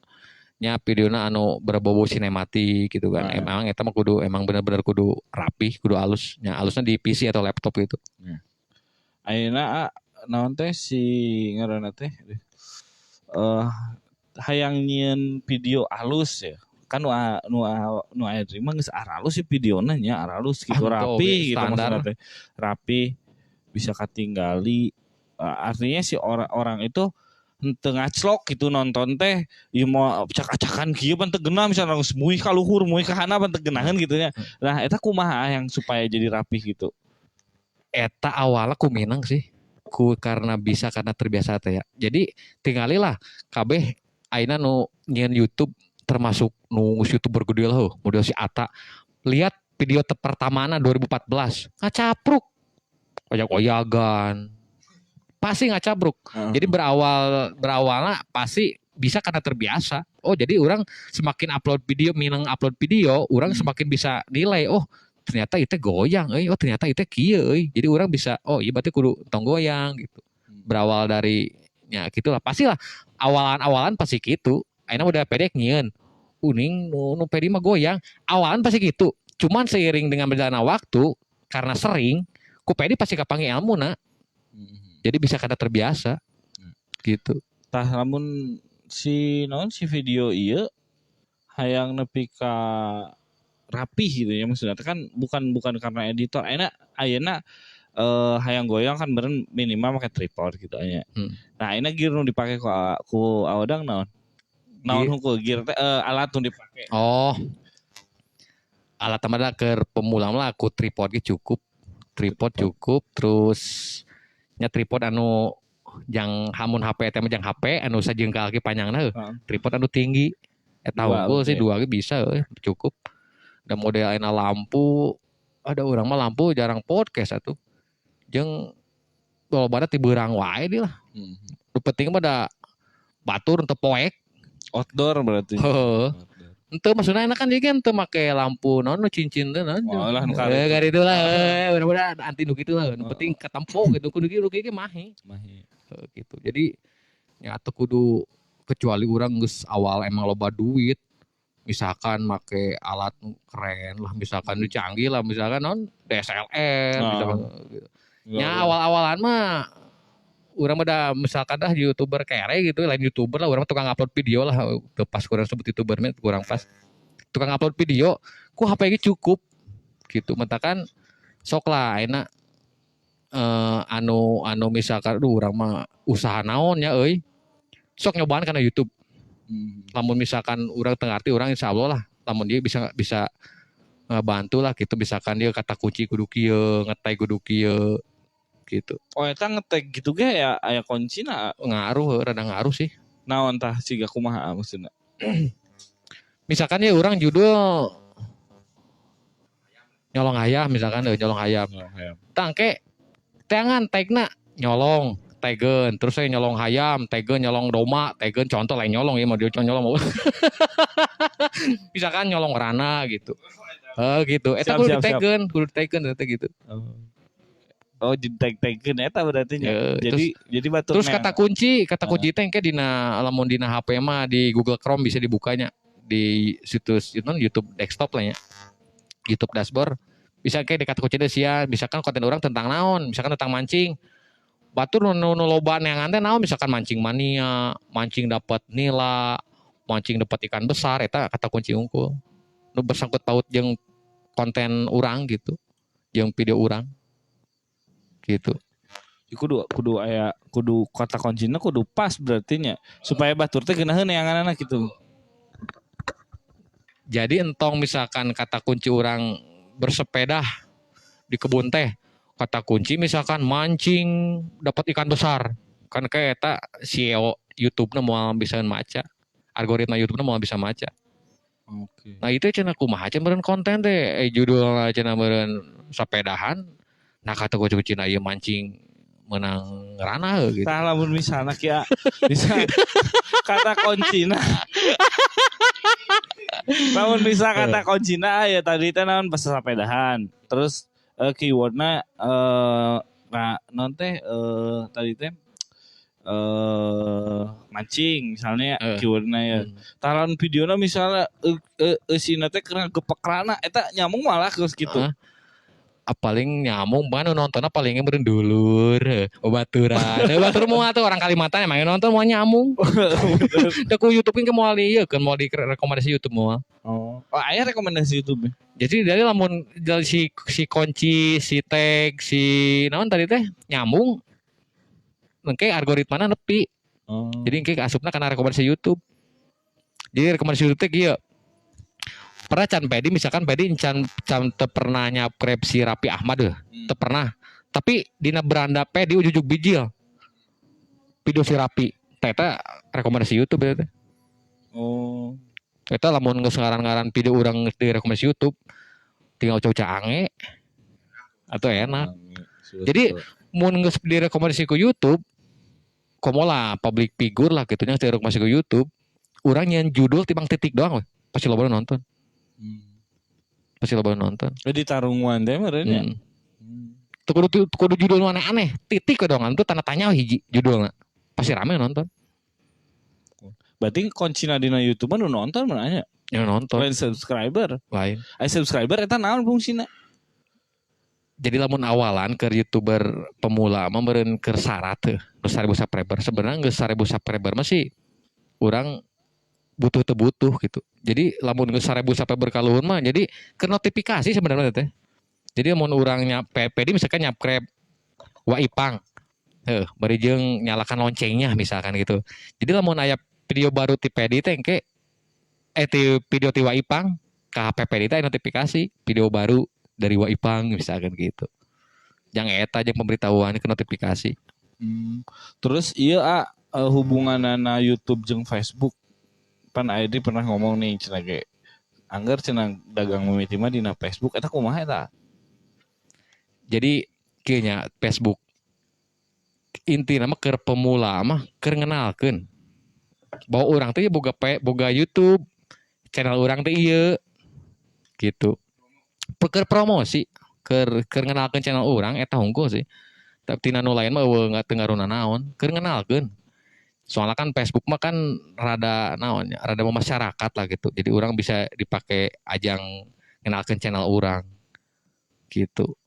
nya videona anu berbau sinematik gitu kan. Emang eta mah kudu, emang bener-bener kudu rapih, kudu alus. Nya alusnya di PC atau laptop gitu. Ayeuna ah, naon teh si ngaranna teh hayang nyieun video alus ya kan, nu aya mah geus aralus sih videona nya, aralus gitu. Ah, Rapi oke, gitu standar. Maksudna teh rapi, bisa katinggali. Eh, artinya si orang-orang itu henteu ngaclok gitu nonton teh, ieu mau acak-acakan kieu pan teu geunah, misalnya geus muih ka luhur, muih ka handap, pan teu geunaheun gitu nya. Nah, eta kumaha yang supaya jadi rapih gitu? Eta awalnya ku minang sih, ku karena bisa, karena terbiasa teh ya. Jadi tinggalilah kabeh ayeuna nu nyieun YouTube, termasuk nu YouTuber gede lah heuh, model si Ata, lihat video pertamana 2014 ngacapruk, oyak-oyagan, pasti ngacapruk. Jadi berawalnya pasti bisa karena terbiasa. Oh, jadi orang semakin upload video, minang upload video, orang semakin bisa nilai, oh ternyata itu goyang euy, oh ternyata itu kieu euy. Jadi orang bisa, oh iya berarti kudu tong goyang gitu. Berawal dari ya gitulah, pastilah awalan-awalan pasti gitu. Ayeuna udah pede nyieun. Uning nu nu pede mah goyang. Awalan pasti gitu. Cuman seiring dengan berjalannya waktu karena sering ku pede pasti kapanggih ilmu na. Jadi bisa karena terbiasa. Gitu. Tah, lamun si naon si video ieu hayang nepi ka rapih gitu ya, maksudnya kan bukan bukan karena editor ayeuna ayeuna hayang goyang kan beren minimal pakai tripod gitu nya. Nah, ayeuna gear nu dipake ku Aodang naon? Naon hungkul gear teh, alat nu dipake? Oh. Alat mah ke pemula lah ku tripod ge cukup. Tripod cukup, terus nya tripod anu jang hamun HP teh mah jang HP anu sajengkal ge panjangna heuh. Tripod anu tinggi. Eta Dua hungkul sih berarti. Dua ge bisa euy, cukup. Dan model ayeuna lampu, ada urang mah lampu jarang podcast atuh. Jeung lobana ti beurang wae di lah. Nu penting mah da batur teu poek. Outdoor berarti. Heeh. Outdoor. Henteu, maksudna enak kan ieu kan teu make lampu naon nu cincin teh naon. Oh lah, nu Eh, karitu. karitu lah, bener-bener anti nu kitu lah. Nu penting ketempo gitu, kudu kieu nu kieu ge mahi. Mahi. Heuh, gitu. Jadi ya atuh kudu, kecuali urang geus awal emang loba duit. Misalkan make alat nu keren lah, misalkan nu canggih lah, misalkan non DSLR, misalkan gitu. Ya awal-awalan mah urang mah da misalkan dah YouTuber kere gitu, lain YouTuber lah, urang mah tukang upload video lah, teu pas kurang sebut YouTuber mah kurang pas. Tukang upload video ku HP ge cukup gitu. Mentakan sok lah enak anu anu misalkan aduh urang mah usaha naon ya euy. Sok nyobaan kana YouTube. Lamun misalkan urang teu ngarti, urang insya Allah lah lamun dia bisa bisa ngebantu lah gitu, misalkan dia kata kunci kudu kieu, ngetag kudu kieu gitu. Oh, eta ngetag gitu ge ya aya kuncina? Ngaruh, rada ngaruh sih. Naon tah, siga kumaha maksudna? Misalkan ya urang judul nyolong ayam misalkan, nyolong ayam. Tangke teangan tagna nyolong tagen, terus saya nyolong hayam tagen, nyolong domba tagen, contoh lain nyolong ya, mau dia nyolong mau misalkan nyolong rana gitu, eh gitu, eta Siap, kudu siap, siap. ditagen, kudu ditagen eta gitu. Oh, jadi tag tagkeun eta berarti nya. Ya, Jadi batur. Terus kata kunci teh engke dina lamun dina HP mah di Google Chrome bisa dibukanya di situs itu YouTube desktop lah ya, YouTube dashboard, bisa kayak di kata kunci deh sia, misalkan konten urang tentang naon, misalkan tentang mancing, batur nu nu loba neangan teh naon, misalkan mancing mania, mancing dapat nila, mancing dapat ikan besar, eta kata kunci unggul nu bersangkut paut jeung konten urang gitu, jeung video urang gitu. Kudu kudu aya, kudu kata kuncinya kudu pas berarti nya, supaya batur teh geunaheun neanganana gitu. Jadi entong misalkan kata kunci urang bersepeda di kebun teh, kata kunci misalkan mancing dapat ikan besar. Kan kayak eta SEO YouTube-na moal bisa maca. Algoritma YouTube-na moal bisa maca. Oke. Nah, itu cenah kumaha cenah meureun konten teh, judulna cenah meureun sapedahan. Nah, kata kunci cenah ieu mancing menang rana gitu. Tah, lamun misalna kia bisa kata kuncina. Lamun bisa kata kuncina ya tadi teh naon, bahasa sapedahan. Terus keywordna nah non teh tadi teh mancing misalnya keywordna ya. Tah, lamun videona misalnya eusina teh keur geprek rana, eta nyambung malah geus gitu. Heeh. Ah, paling nyamung mana nontonnya palingnya meureun dulur, babaturan. Batur moal tuh orang Kalimantan emang nonton mau nyamung. Teu ku YouTube ke moal ieu kan, moal di rekomendasi YouTube moal. Oh, oh aya rekomendasi YouTube. Jadi dari lamun dari si si kunci, si tag, si naon tadi teh nyambung, engke algoritmana nepi. Oh. Jadi engke asupna kana rekomendasi YouTube. Jadi rekomendasi YouTube teh kieu. Pernah can Pedi, misalkan Pedi can can teu pernah nyubscribe si Raffi Ahmad deh, teu pernah. Tapi dina beranda Pedi ujug bijil video si Raffi. Tah, eta rekomendasi YouTube ya teh. Oh. Eta lamun geus ngaran-ngaran video urang di rekomendasi YouTube tinggal coba ange atau enak. Jadi, mun geus direkomendasi ku YouTube, komo lah public figure lah gitu nya, direkomendasi ku YouTube, urang nyeun judul tibang titik doang we, pasti loba nu nonton. Pasti loba nu nonton. Jadi tarungan teh meureun ya. Teu kudu teu kudu judul nu aneh-aneh, titik we doang tuh tanda tanya hiji judulna. Pasti rame nonton. Berarti kuncina dina YouTube mah nu nonton mah nya. Yang nonton. Lain subscriber. Lain. Ai subscriber eta naon fungsina? Jadi lamun awalan ke YouTuber pemula mah meureun keur syarat teh, nu 1000 subscriber. Sebenarnya geus 1000 subscriber mah sih urang butuh teu butuh gitu. Jadi lamun geus 1000 subscriber kaluhur mah jadi ke notifikasi sebenarnya teh. Jadi lamun urang PD misalkan nyubscribe Wa Ipang, heuh, bari jeung nyalakan loncengnya misalkan gitu. Jadi lamun aya video baru ti PD teh engke ti video ti Wa Ipang ka HP PD teh aya notifikasi video baru dari Wa Ipang misalkan gitu. Yang eta jeung pemberitahuan ke notifikasi. Terus iya hubunganana YouTube jeung Facebook. Pan Aidi pernah ngomong nih cenah ge. Angger cenah dagang mimiti mah dina Facebook, eta kumaha eta? Jadi kayaknya Facebook inti nama keur pemula mah keur ngenalkeun bahwa urang teh boga YouTube channel urang teh ieu gitu. Keur promosi, keur keur ngenalkeun channel urang eta hungkul sih. Tapi tina nu lain mah euweuh teu ngaruh naon, keur ngenalkeun. Soalnya kan Facebook mah kan rada naon ya, rada masyarakat lah gitu. Jadi urang bisa dipakai ajang ngenalkeun channel urang gitu.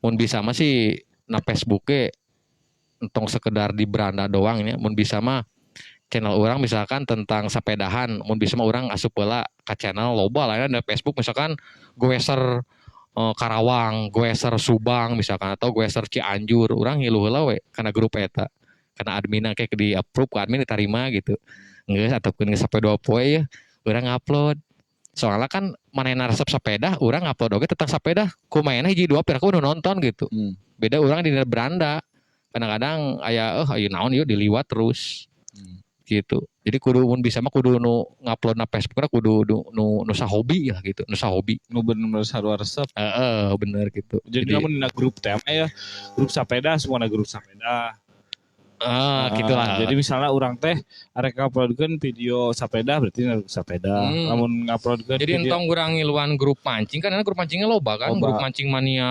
Mun bisa mah sih na Facebook ge entong sekedar di beranda doang nya, mun bisa mah channel Channel urang misalkan tentang sepedahan, mun bisa mah urang asup heula ka channel loba lah ya di Facebook, misalkan goweser Karawang, goweser Subang misalkan, atau goweser Cianjur, urang ngilu heula we kana grup eta. Karena adminna kayak di approve ke admin, diterima gitu. Geus ataupun geus sampai 2 poe ya, urang ngupload. Soalnya kan manehna resep sepeda, urang ngupload oge tentang sepeda. Kumaha hiji dua piraku nu nonton gitu. Beda urang di beranda. Kadang-kadang aya aya naon ieu, diliwat terus. Gitu. Jadi kudu, mun bisa mah kudu nu ngupload na Facebook na kudu nu nu, nu sahobi lah gitu, nu sahobi. Nu bener-bener sarua resep. Heeh, bener gitu. Jadi lamun dina grup teh mah ya, grup sepeda, semua grup sepeda. Ah, gitulah. Jadi misalnya urang teh arek nguploadkeun video sepeda, berarti na grup sepeda. Lamun nguploadkeun Jadi video entong urang ngiluan grup mancing kan, karena grup mancingnya loba kan, Loba. Grup mancing mania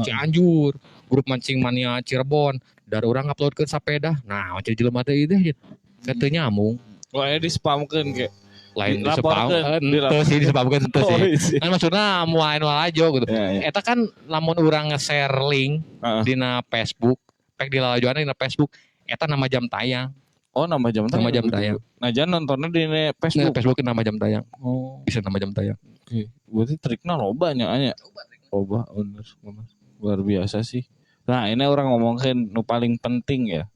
Cianjur, grup mancing mania Cirebon. Dari urang ngupload ke sepeda, nah jadi jelema teh itu gitu. Kan teu nyambung. Oh, aya di spamkeun kayak Lain di spam, Dilaporkeun, henteu sih, di spamkeun henteu Oh, sih. iya. Kan maksudnya moal anu aja gitu. Ya, ya. Eta kan lamun urang nge-share link dina Facebook, pek di lalajoan dina Facebook, eta nama jam tayang. Oh, nambah jam tayang. Nama jam tayang. Nah, jangan nontonnya di Nah, Facebook. Facebook nama jam tayang. Oh, Bisa nama jam tayang. oke. Berarti triknya loba nya nya. Loba bener, bener. Luar biasa sih. Nah, ini urang ngomongin nu paling penting ya.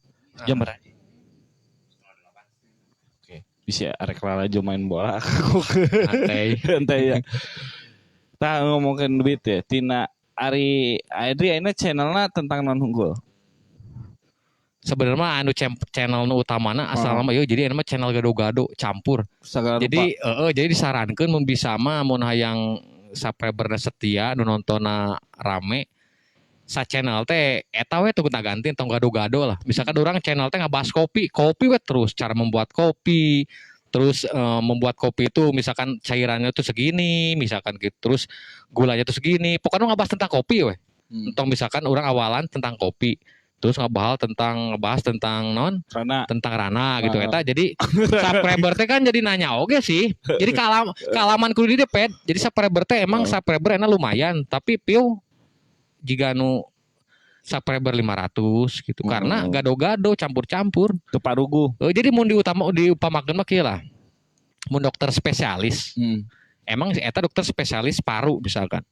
Jam berapa? Oke, bisa arek lalajo main bola. Santai. Santai ya. Tah, ngomongin duit ya. Tina Ari Adri ini channelnya tentang naon hungkul? Sebenarnya mah anu channel nu utamana asal mah ieu, jadi anu mah channel gado-gado campur. Segala rupa. Jadi jadi disarankeun mun bisa mah, mun hayang subscriberna setia, nu nontonna rame, sa channel teh eta we tuh ganti, tong gado-gado lah. Misalkan orang channel teh ngabahas kopi, kopi we terus, cara membuat kopi, terus membuat kopi itu misalkan cairannya tuh segini, misalkan gitu, terus gulanya tuh segini. Pokoknya ngebahas tentang kopi we. Entong misalkan orang awalan tentang kopi, terus ngebahas tentang non Karena tentang rana gitu. Ah. Eta jadi subscriber teh kan jadi nanya oge sih. Jadi kaalaman kudu di depet. Jadi subscriber teh emang Oh. subscriber enak lumayan, tapi piu jika nu subscriber 500 gitu karena Oh. gado-gado campur-campur. Ke parugu. Jadi mun diutama diupamakeun mah kieu lah. Mun dokter spesialis, emang si eta dokter spesialis paru misalkan.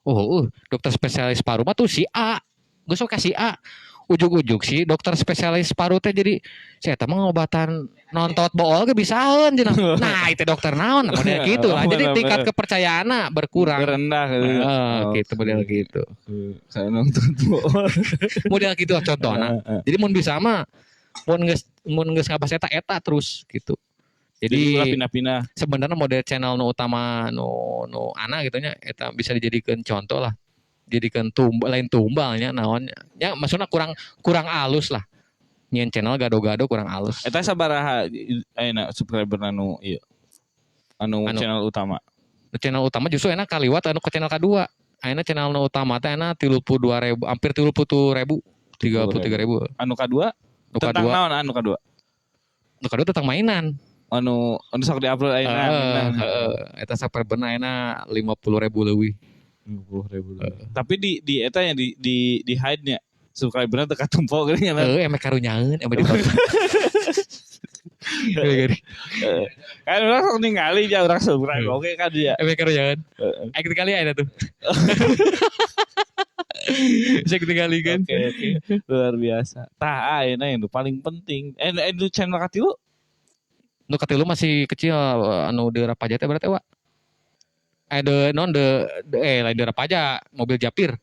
Oh, dokter spesialis paru mah tuh si A. Geus sok ka si A. Ujug-ujug si dokter spesialis paru teh jadi si eta mah ngobatan nontot bool ge bisaeun cenah. Nah, itu dokter naon model gitu lah. Jadi Bener, tingkat bener. kepercayaanna berkurang. Rendah gitu. Heeh, gitu model gitu. Saya nonton bool. Model gitu lah contohna. Jadi mun bisa mah mun geus ngabahas eta, eta terus gitu. Jadi Jadi ulah pindah-pindah. Sebenarnya model channel nu utama nu nu ana gitu nya, eta bisa dijadikan contoh lah, jadikan tumbal, lain tumbalnya naon ya, maksudnya kurang kurang alus lah nyieun channel gado-gado, kurang alus. Eta sabaraha ayeuna subscriber anu ieu? Anu, Anu. channel utama. Nu channel utama justru enak kaliwat anu ke channel kedua. Ayeuna channel nu utama teh enak 32 ribu, hampir 30 ribu, 33 ribu. Anu kadua Nu tentang kadua naon anu kadua? Nu kadua tentang mainan. Anu anu sok diupload ayeuna. Heeh, heeh, eta subscriber ayeuna 50 ribu leuwih. 50 ribu. Tapi di eta nya di hide nya, subscribernya teu katempo geuning kan. Heeh, emang karunyaeun, emang di. Kan urang sok ningali ja urang subscribe oke kan dia. Emang karunyaeun. Heeh. Ayo ketinggali aja tuh. Bisa ketinggali kan. Oke. Luar biasa. Tah, ayeuna yang paling penting. Itu channel katilu? Nu katilu masih kecil, anu di Rapaja teh berarti wa. Eh de non de, de eh lain di Rapaja, mobil Japir.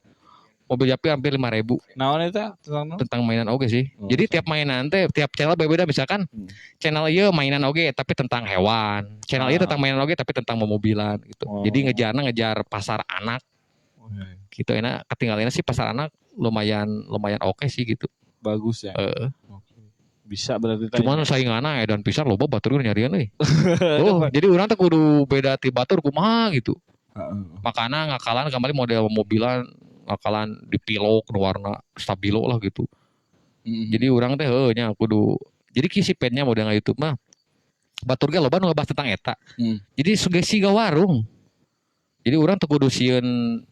Mobil Japir hampir 5000. Naon eta tentang naon? Tentang mainan oge sih. Oh, Jadi tiap mainan teh tiap channel beda, misalkan channel ieu mainan oge tapi tentang hewan. Channel ieu tentang mainan oge tapi tentang momobilan gitu. Oh. Jadi ngejarna ngejar pasar anak Oh, iya, iya. gitu. Enak ketinggalannya sih pasar anak lumayan lumayan oke sih gitu. Bagus ya. Heeh. Oke. Bisa berarti tadi. Cuman sainganna edan pisan, loba batur nyarian euy. Oh, jadi urang teh kudu beda ti batur kumaha gitu. Makana ngakalan kembali model mobilan, ngakalan dipilok nu warna stabilo lah gitu. Jadi urang teh heuh nya kudu jadi kisi petnya model YouTube mah batur ge loba nu ngebahas tentang eta. Jadi sugesti ga warung. Jadi urang teu kudu sieun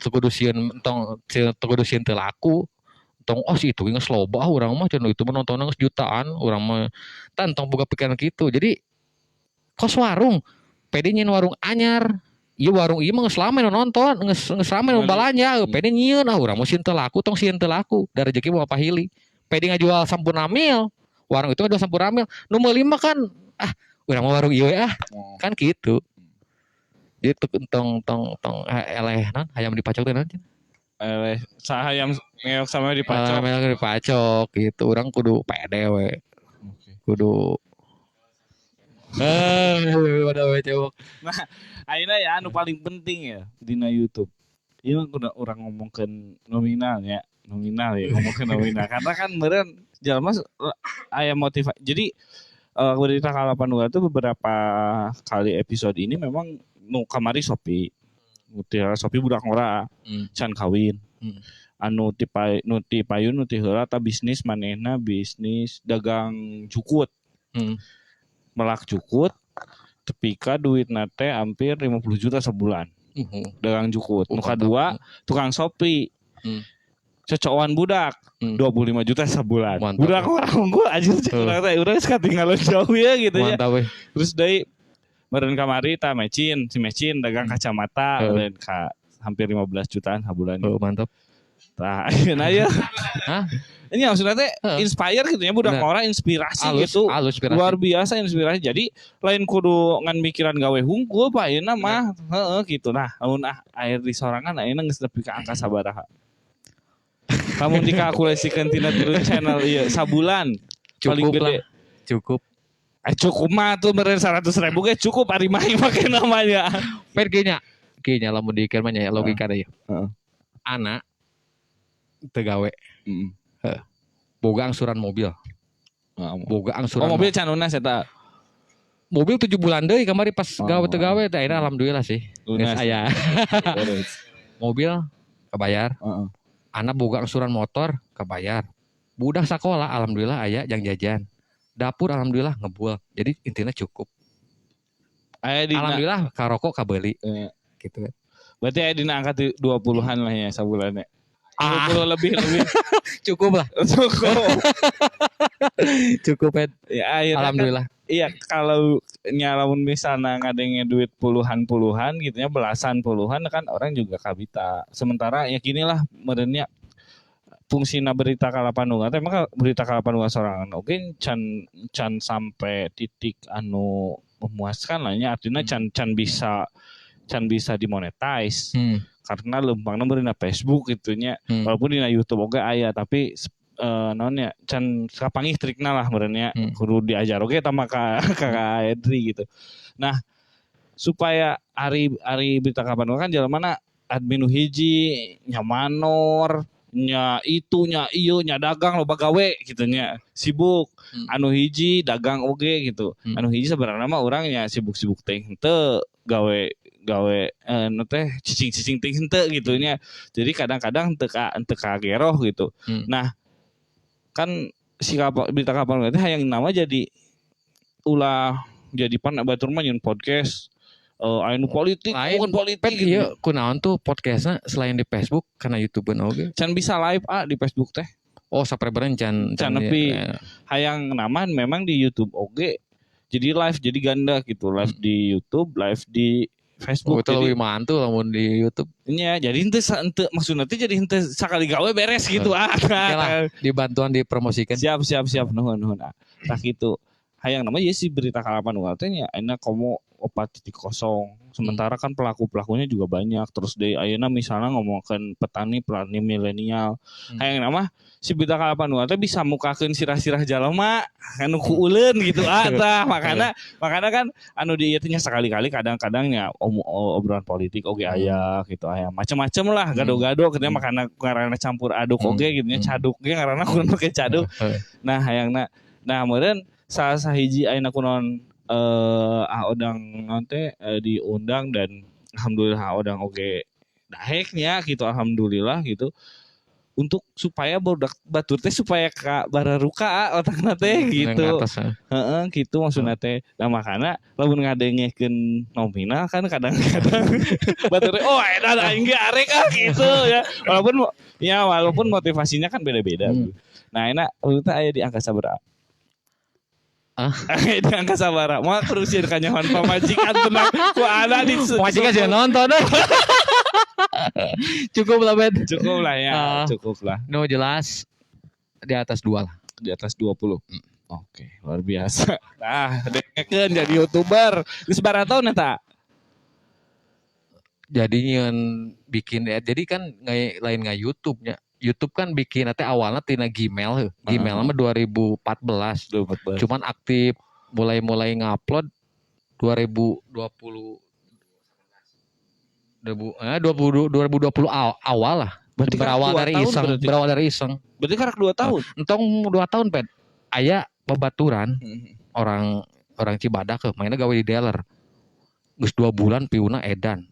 tong teu kudu sieun teu laku. Tong, oh si itu geus loba, ah urang mah cenah itu mah nontonnya geus jutaan, urang mah tah tong boga pikiran kitu. Jadi kos warung, pede nyieun warung anyar. Ieu warung ieu mah geus rame nu nonton, geus geus rame nu balanja, pede nyieun, ah urang mah sieun teu laku, tong sieun teu laku. Da rezeki mah pahili. Pede ngajual Sampoerna Mild, warung itu ngajual Sampoerna Mild. Nu meuli mah kan ah urang mah warung ieu we ah, kan gitu. Jadi tong tong tong eleh non hayam dipacok teh naon? Eleh hayam ngeok sama dipacok. Hayam dipacok gitu. Urang kudu pede we. Kudu pada we cewek. Nah, ayeuna ya anu paling penting ya dina YouTube. Ieu mah kudu urang ngomongkeun nominal ya, nominal ya, ngomongkeun nominal. Karena kan meureun jalma aya motiva. Jadi berita Kalapan Dua itu beberapa kali episode ini memang nu kamari Sopi. Nu ti Sopi budak ngora can kawin. Anu ti nu ti payun nu ti heula ta bisnis manehna bisnis dagang jukut. Melak jukut tepi ka duitna teh hampir 50 juta sebulan. Dagang jukut. Nu kadua tukang Shopee. Cocokan budak 25 juta sebulan. Mantap. Budak orang unggul anjir cek urang teh urang geus katinggalan jauh ya gitu ya. Mantap we. Terus deui meureun kamari ta mecin, si mecin dagang kacamata meureun ka hampir 15 jutaan sabulan. Oh, mantap. Tah, ayeuna ya. Hah? Ini maksudnya teh inspire gitu ya budak orang inspirasi Alus, gitu. alus inspirasi. Luar biasa inspirasi. Jadi lain kudu ngan mikiran gawe hungkul Pak ayeuna mah. Heeh gitu. Nah, lamun air di sorangan ayeuna geus nepi ka angka sabaraha. Lamun dikalkulasikeun tina tilu channel ieu sabulan paling Cukup gede. lah. Cukup. Cukup mah tuh meureun 100.000 ge cukup ari mah make namanya. Per kayaknya kayaknya lamun dikir mah nya logika ya. Anak teu gawe. Heeh. Boga angsuran mobil. Boga angsuran. Oh, mobil can lunas eta. Mobil 7 bulan deui kamari pas gawe teu gawe teh akhirnya alhamdulillah sih. Lunas. Geus aya. Mobil kebayar. Anak boga angsuran motor kebayar. Budak sekolah alhamdulillah aya jang jajan. Dapur alhamdulillah ngebul. Jadi intinya cukup. Aya dina, Alhamdulillah karokok kabeli. Gitu kan. Berarti aya dina angka 20-an lah ya sabulannya. Ah. 20 lebih lebih. Cukup lah. Cukup. Cukup, Ed. Ya, akhirnya kan, Alhamdulillah. iya kalau nyalamun misalnya ngadengnya duit puluhan-puluhan gitu ya, belasan puluhan kan orang juga kabita. Sementara ya ginilah merenya fungsina berita Kalapanunggal teh emang berita Kalapanunggal sorangan oke can can sampai titik anu memuaskan lah nya artinya can can bisa dimonetize karena lempangna beurina Facebook gitu nya walaupun dina YouTube oge aya tapi naon nya can kapanggih trikna lah meureun kudu diajar oge tah ka ka Edri gitu. Nah, supaya ari ari berita Kalapanunggal kan jalan mana admin nu hiji nya manor nya itu nya ieu nya dagang loba gawe gitu nya sibuk anu hiji dagang oge gitu anu hiji sebenarnya mah urang nya sibuk-sibuk teh henteu gawe gawe nu teh cicing-cicing teh henteu gitu nya jadi kadang-kadang teu ka teu kageroh gitu nah kan si kapal berita kapal teh hayang nama jadi ulah jadi pan batur mah nyieun podcast anu politik Lain. bukan politik Pet gitu. ieu kunaon tuh podcastna selain di Facebook karena YouTube-an oge. Can bisa live ah di Facebook teh. Oh, sapreberan can Can nepi. Hayang nama memang di YouTube oge. Jadi live jadi ganda gitu, live di YouTube, live di Oh, Facebook. itu Jadi lebih mantul lamun di YouTube. nya jadi henteu henteu maksudna teh jadi henteu sakali gawe beres gitu ah. Oke lah, dibantuan dipromosikan. Siap siap siap nuhun nuhun ah. Tah kitu. Hayang nama ya si berita Kalapanunggal teh nya ayeuna komo 4.0. Sementara kan pelaku-pelakunya juga banyak. Terus deui ayeuna misalnya ngomongkeun petani-petani milenial. Hayang nama si berita Kalapanunggal teh bisa mukakeun sirah-sirah jalma anu ku uleun gitu ah tah. Makana makana kan anu di ieu teh nya sekali-kali kadang-kadang nya obrolan politik oge aya gitu aya macem-macem lah gado-gado gitu nya makana ngaranna campur aduk oge gitu nya caduk ge ngaranna kudu make caduk. Nah hayangna nah meureun salah sahiji ayeuna kunaon Odang naon teh diundang dan alhamdulillah Odang oge daheknya gitu alhamdulillah gitu. Untuk supaya budak batur teh supaya ka bararuka otakna teh gitu. Yang atas, ya. Heeh, gitu maksudna teh. Nah, makana lamun ngadengekeun nominal kan kadang-kadang batur teh, oh edan aing ge arek ah gitu ya. Walaupun ya walaupun motivasinya kan beda-beda. Nah, enak teh aya di angka sabaraha? Ah? Aya di angka sabaraha? Moal terus sieun kanyahoan pamajikan tenang ku ana di Pamajikan sih nonton. Cukup lah, Ben. Cukup lah ya, Ah. cukup lah. No, jelas di atas 2 lah. Di atas 20. Oke, luar biasa. Nah, dengekeun jadi YouTuber. Geus sabaraha tahun eta? Jadi nyieun bikin ya. Jadi kan nggak lain nggak YouTube nya. YouTube kan bikin teh awalnya tina Gmail heuh. Gmail mah 2014. 2014. Cuman aktif mulai-mulai ngupload 2020 20 2020 awal lah. Berarti kan Berawal 2 dari tahun iseng, berarti. Berawal dari iseng. Berarti karak 2 tahun. Entong 2 tahun, Pet. Aya babaturan orang orang Cibadak ke mainnya gawe di dealer. Geus 2 bulan view-na edan.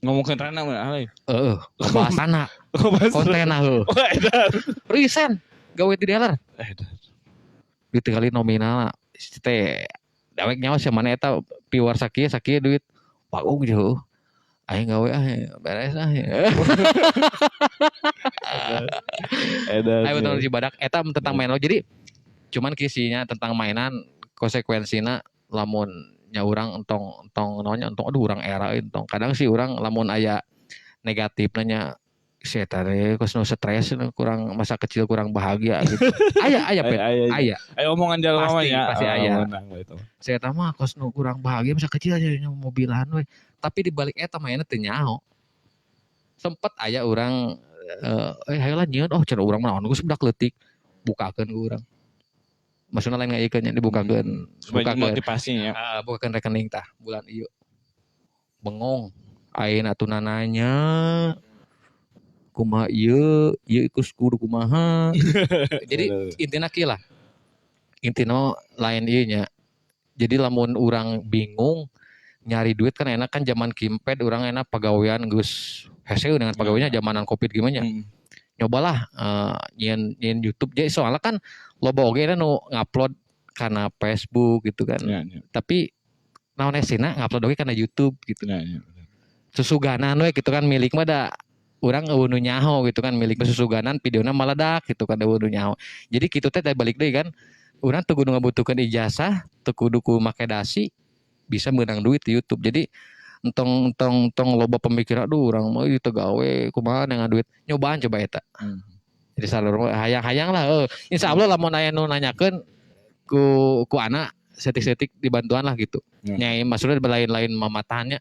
Ngomongkeun rana mah alay. Heeh, ngebahasana, kontenna heuh. Oh, edan. Resign gawe di dealer. Edan. Ditinggali nominal teh dewek nyawa sia mana eta viewer sakieu sakieu duit. Bagong jauh. Aing gawe ah beres ah. Edan. Ayo betul Cibadak eta tentang mainan. Jadi cuman kisinya tentang mainan konsekuensina lamun nya urang entong entong naonnya entong aduh urang era entong. Kadang sih urang lamun aya negatif nanya si eta teh kos nu stres nu kurang masa kecil kurang bahagia gitu. Aya aya Pet. Aya, Aya. aya omongan jalan Pasti, ya. pasti aya. Menang itu. Si eta mah kos nu kurang bahagia masa kecil aja mobilan we. Tapi di balik eta mainna teu nyaho. Sempet aya urang hayolah nyieun oh cenah urang mah naon geus budak leutik bukakeun ku urang. Maksudna lain ngayekeun nya dibukakeun. Supaya Bukakeun. motivasinya. Ah, bukakeun rekening tah bulan ieu. Bengong. Ayeuna atuh nanya kumaha ieu, ieu kus kudu kumaha. Jadi intina kieu lah. Intina lain ieu nya. Jadi lamun urang bingung nyari duit kan enak kan zaman kimped urang enak pagawean geus hese dengan pegawainya zamanan Covid gimana. Nyobalah nyieun nyieun YouTube jadi soalnya kan loba oge nu ngupload karena Facebook gitu kan. Ya, ya. Tapi naon esina ngupload oge karena YouTube gitu. Ya, ya. Susuganan we gitu kan milik mah da urang eueuh nu nyaho gitu kan milik mah susuganan videona meledak gitu kan eueuh nu nyaho. Jadi kitu teh balik deui kan urang teu kudu ngabutuhkeun ijazah, teu kudu ku make dasi bisa meunang duit di YouTube. Jadi entong entong entong loba pemikiran aduh urang mah ieu teu gawe kumaha dengan duit. Nyobaan coba eta. Jadi salur hayang-hayang lah heuh. Insyaallah lamun aya nu nanyakeun ku ku anak setik-setik dibantuan lah gitu. Ya. Nya maksudnya lain-lain mamatahannya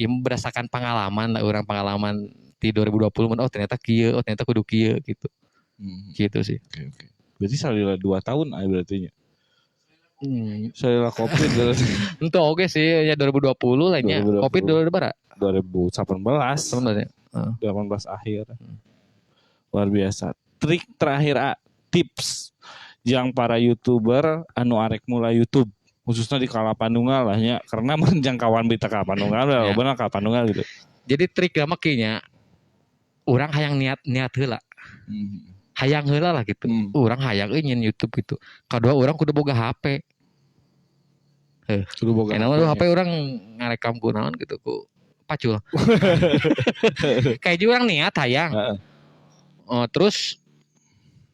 ya berdasarkan pengalaman lah orang pengalaman di 2020 mun oh ternyata kieu, oh ternyata kudu kieu gitu. Gitu sih. Oke, oke. Berarti salila 2 tahun aya berarti nya. Salila Covid berarti. Ente oke sih ya 2020 lah nya. 2020. Covid 2000 berapa? 2018. Sebenarnya. 18 akhir. Luar biasa. Trik terakhir A, tips yang para YouTuber anu arek mulai YouTube khususnya di Kalapanunggal lah nya karena menjangkauan berita Kalapanunggal Ya. benar Kalapanunggal gitu. Jadi trik mah kieu urang hayang niat niat heula. Hayang heula lah gitu. Urang hayang euy nyieun YouTube gitu. Kadua urang kudu boga HP. Kudu boga Enak mah HP urang ngarekam ku naon gitu ku pacul. Kayak urang niat hayang. Heeh. Terus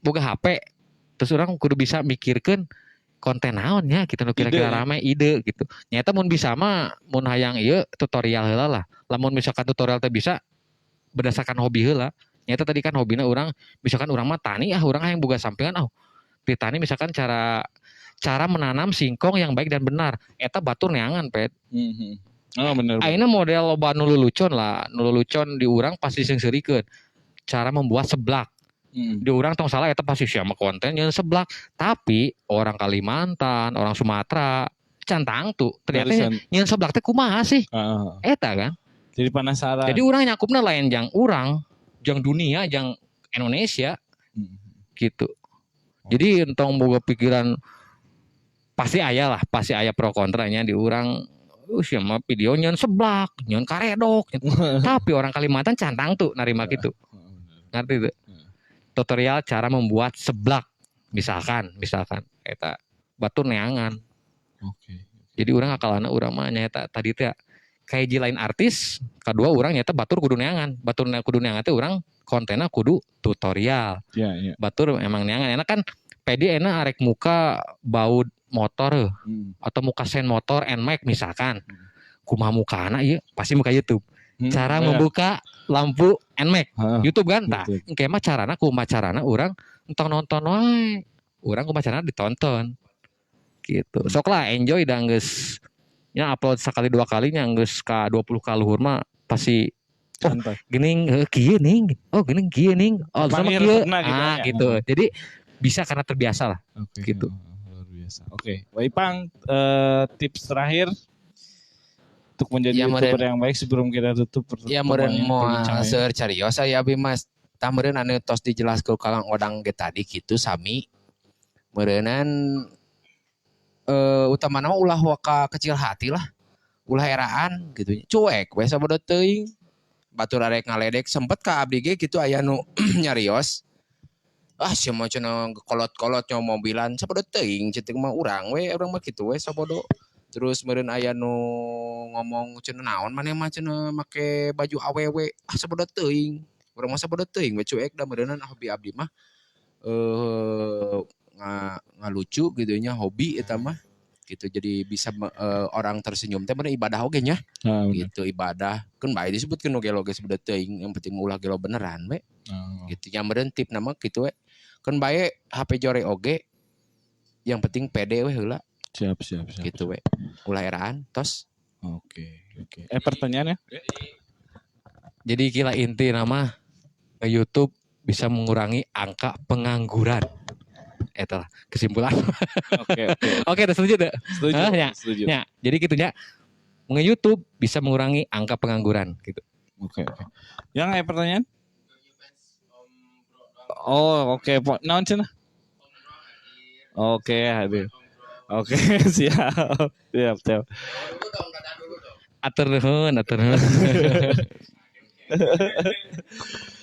boga HP. Terus urang kudu bisa mikirkeun konten naon nya gitu nu kira-kira Ide. rame ide gitu. Nyata mun bisa mah mun hayang ieu tutorial heula lah. Lamun misalkan tutorial teh bisa berdasarkan hobi heula. Nyata tadi kan hobina urang misalkan urang mah tani ah urang hayang boga sampingan ah. Di tani misalkan cara cara menanam singkong yang baik dan benar. Eta batur neangan pet. Oh bener. Ayeuna model loba nu lulucon lah, nu lulucon di urang pasti seungseurikeun. Cara membuat seblak. Di urang tong salah eta pasti siapa konten yang seblak. Tapi orang Kalimantan, orang Sumatera can tangtu. Ternyata nyeun seblak teh kumaha sih? Eta kan. Jadi penasaran. Jadi urang nyakupna lain jang urang, jang dunia, jang Indonesia gitu. Jadi entong boga pikiran pasti aya lah, pasti aya pro kontranya di urang. Siapa video nyeun seblak, nyeun karedok. Tapi orang Kalimantan cantang tuh narima gitu. Ngerti tuh? Tutorial cara membuat seblak misalkan, misalkan eta batur neangan. Jadi urang akalana urang mah nyaeta tadi teh kayak lain artis, kedua urang nyaeta batur kudu neangan, batur kudu neangan teh urang kontenna kudu tutorial. Iya. Batur emang neangan enak kan PD enak arek muka baut motor atau muka sen motor NMAX misalkan. Kumaha mukana ieu pasti muka YouTube. Cara membuka lampu NMAX YouTube kan tah. Engke mah carana kumaha carana urang entong nonton wae. Urang kumaha carana ditonton. Gitu. Sok lah enjoy dan geus nya upload sekali dua kalinya geus ka 20 ka luhur mah pasti oh Santai. Geuning heuh kieu ning. Oh geuning kieu ning. Oh sama Panggil kieu. resepna gitu Ah ya. gitu. Jadi bisa karena terbiasa lah. Gitu. Luar biasa. Oke, Wa Ipang, tips terakhir untuk menjadi Ya, YouTuber yang baik sebelum kita tutup Ya meureun pertemuan moal perbincangan. seueur carios aya abi mas. Tah meureun anu tos dijelaskeun Kang Odang ge tadi kitu sami. Meureunan utamana mah ulah waka kecil hati lah. Ulah eraan gitu. Cuek we sabodo teuing. Batur arek ngaledek sempet ka abdi ge kitu aya nu nyarios. Ah sia mah cenah kolot-kolot nyawa mobilan sabodo teuing ceuk mah urang we urang mah kitu we sabodo. Terus meureun aya nu ngomong cenah naon maneh mah cenah make baju awewe ah sabodo teuing. Urang mah sabodo teuing we cuek da meureunan hobi abdi mah ngalucu gitu nya hobi eta mah gitu jadi bisa orang tersenyum teh meureun ibadah oge nya. Ah, bener. Gitu ibadah keun bae disebutkeun nu gelo ge sabodo teuing yang penting ulah gelo beneran we. Gitu nya meureun tip nama kitu we keun bae HP jore oge yang penting pede we heula. Siap, siap, siap. Gitu we ulah eraan tos. Oke. Pertanyaannya? Jadi kila inti nama YouTube bisa mengurangi angka pengangguran. Eta lah kesimpulan. Oke. Oke, setuju tuh. Setuju. Hah, ya. Setuju. Ya, jadi gitu ya. Nge-YouTube bisa mengurangi angka pengangguran gitu. Oke. Yang ada pertanyaan? Oh, oke. Naon cenah? Oke, hadir. Oke, siap. Siap, siap. Atur nuhun, atur nuhun.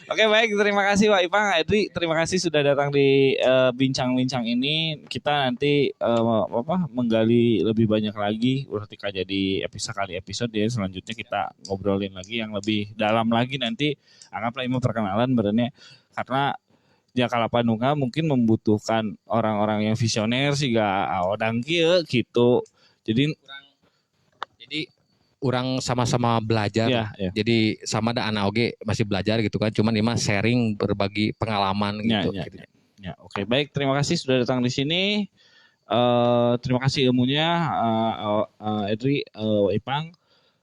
Oke, baik. Terima kasih Pak Ipang, Edri. Terima kasih sudah datang di bincang-bincang ini. Kita nanti menggali lebih banyak lagi. Ketika jadi episode kali episode ya selanjutnya kita ngobrolin lagi yang lebih dalam lagi nanti. Anggaplah ini perkenalan benernya karena Jakala Panunga mungkin membutuhkan orang-orang yang visioner sih gak odang kieu gitu. Jadi urang sama-sama belajar. Ya. Jadi sama da anak oge masih belajar gitu kan. Cuman ini mah sharing berbagi pengalaman gitu. Ya, gitu. Ya, oke, baik. Terima kasih sudah datang di sini. Terima kasih ilmunya Edri, Ipang.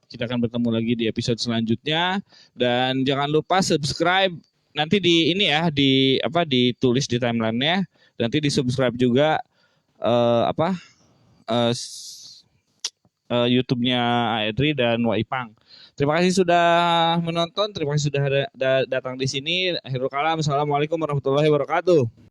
Kita akan bertemu lagi di episode selanjutnya dan jangan lupa subscribe nanti di ini ya, di apa ditulis di timelinenya. Nanti di subscribe juga YouTube-nya Edri dan Wa Ipang. Terima kasih sudah menonton, terima kasih sudah datang di sini. Akhirul kalam, assalamualaikum warahmatullahi wabarakatuh.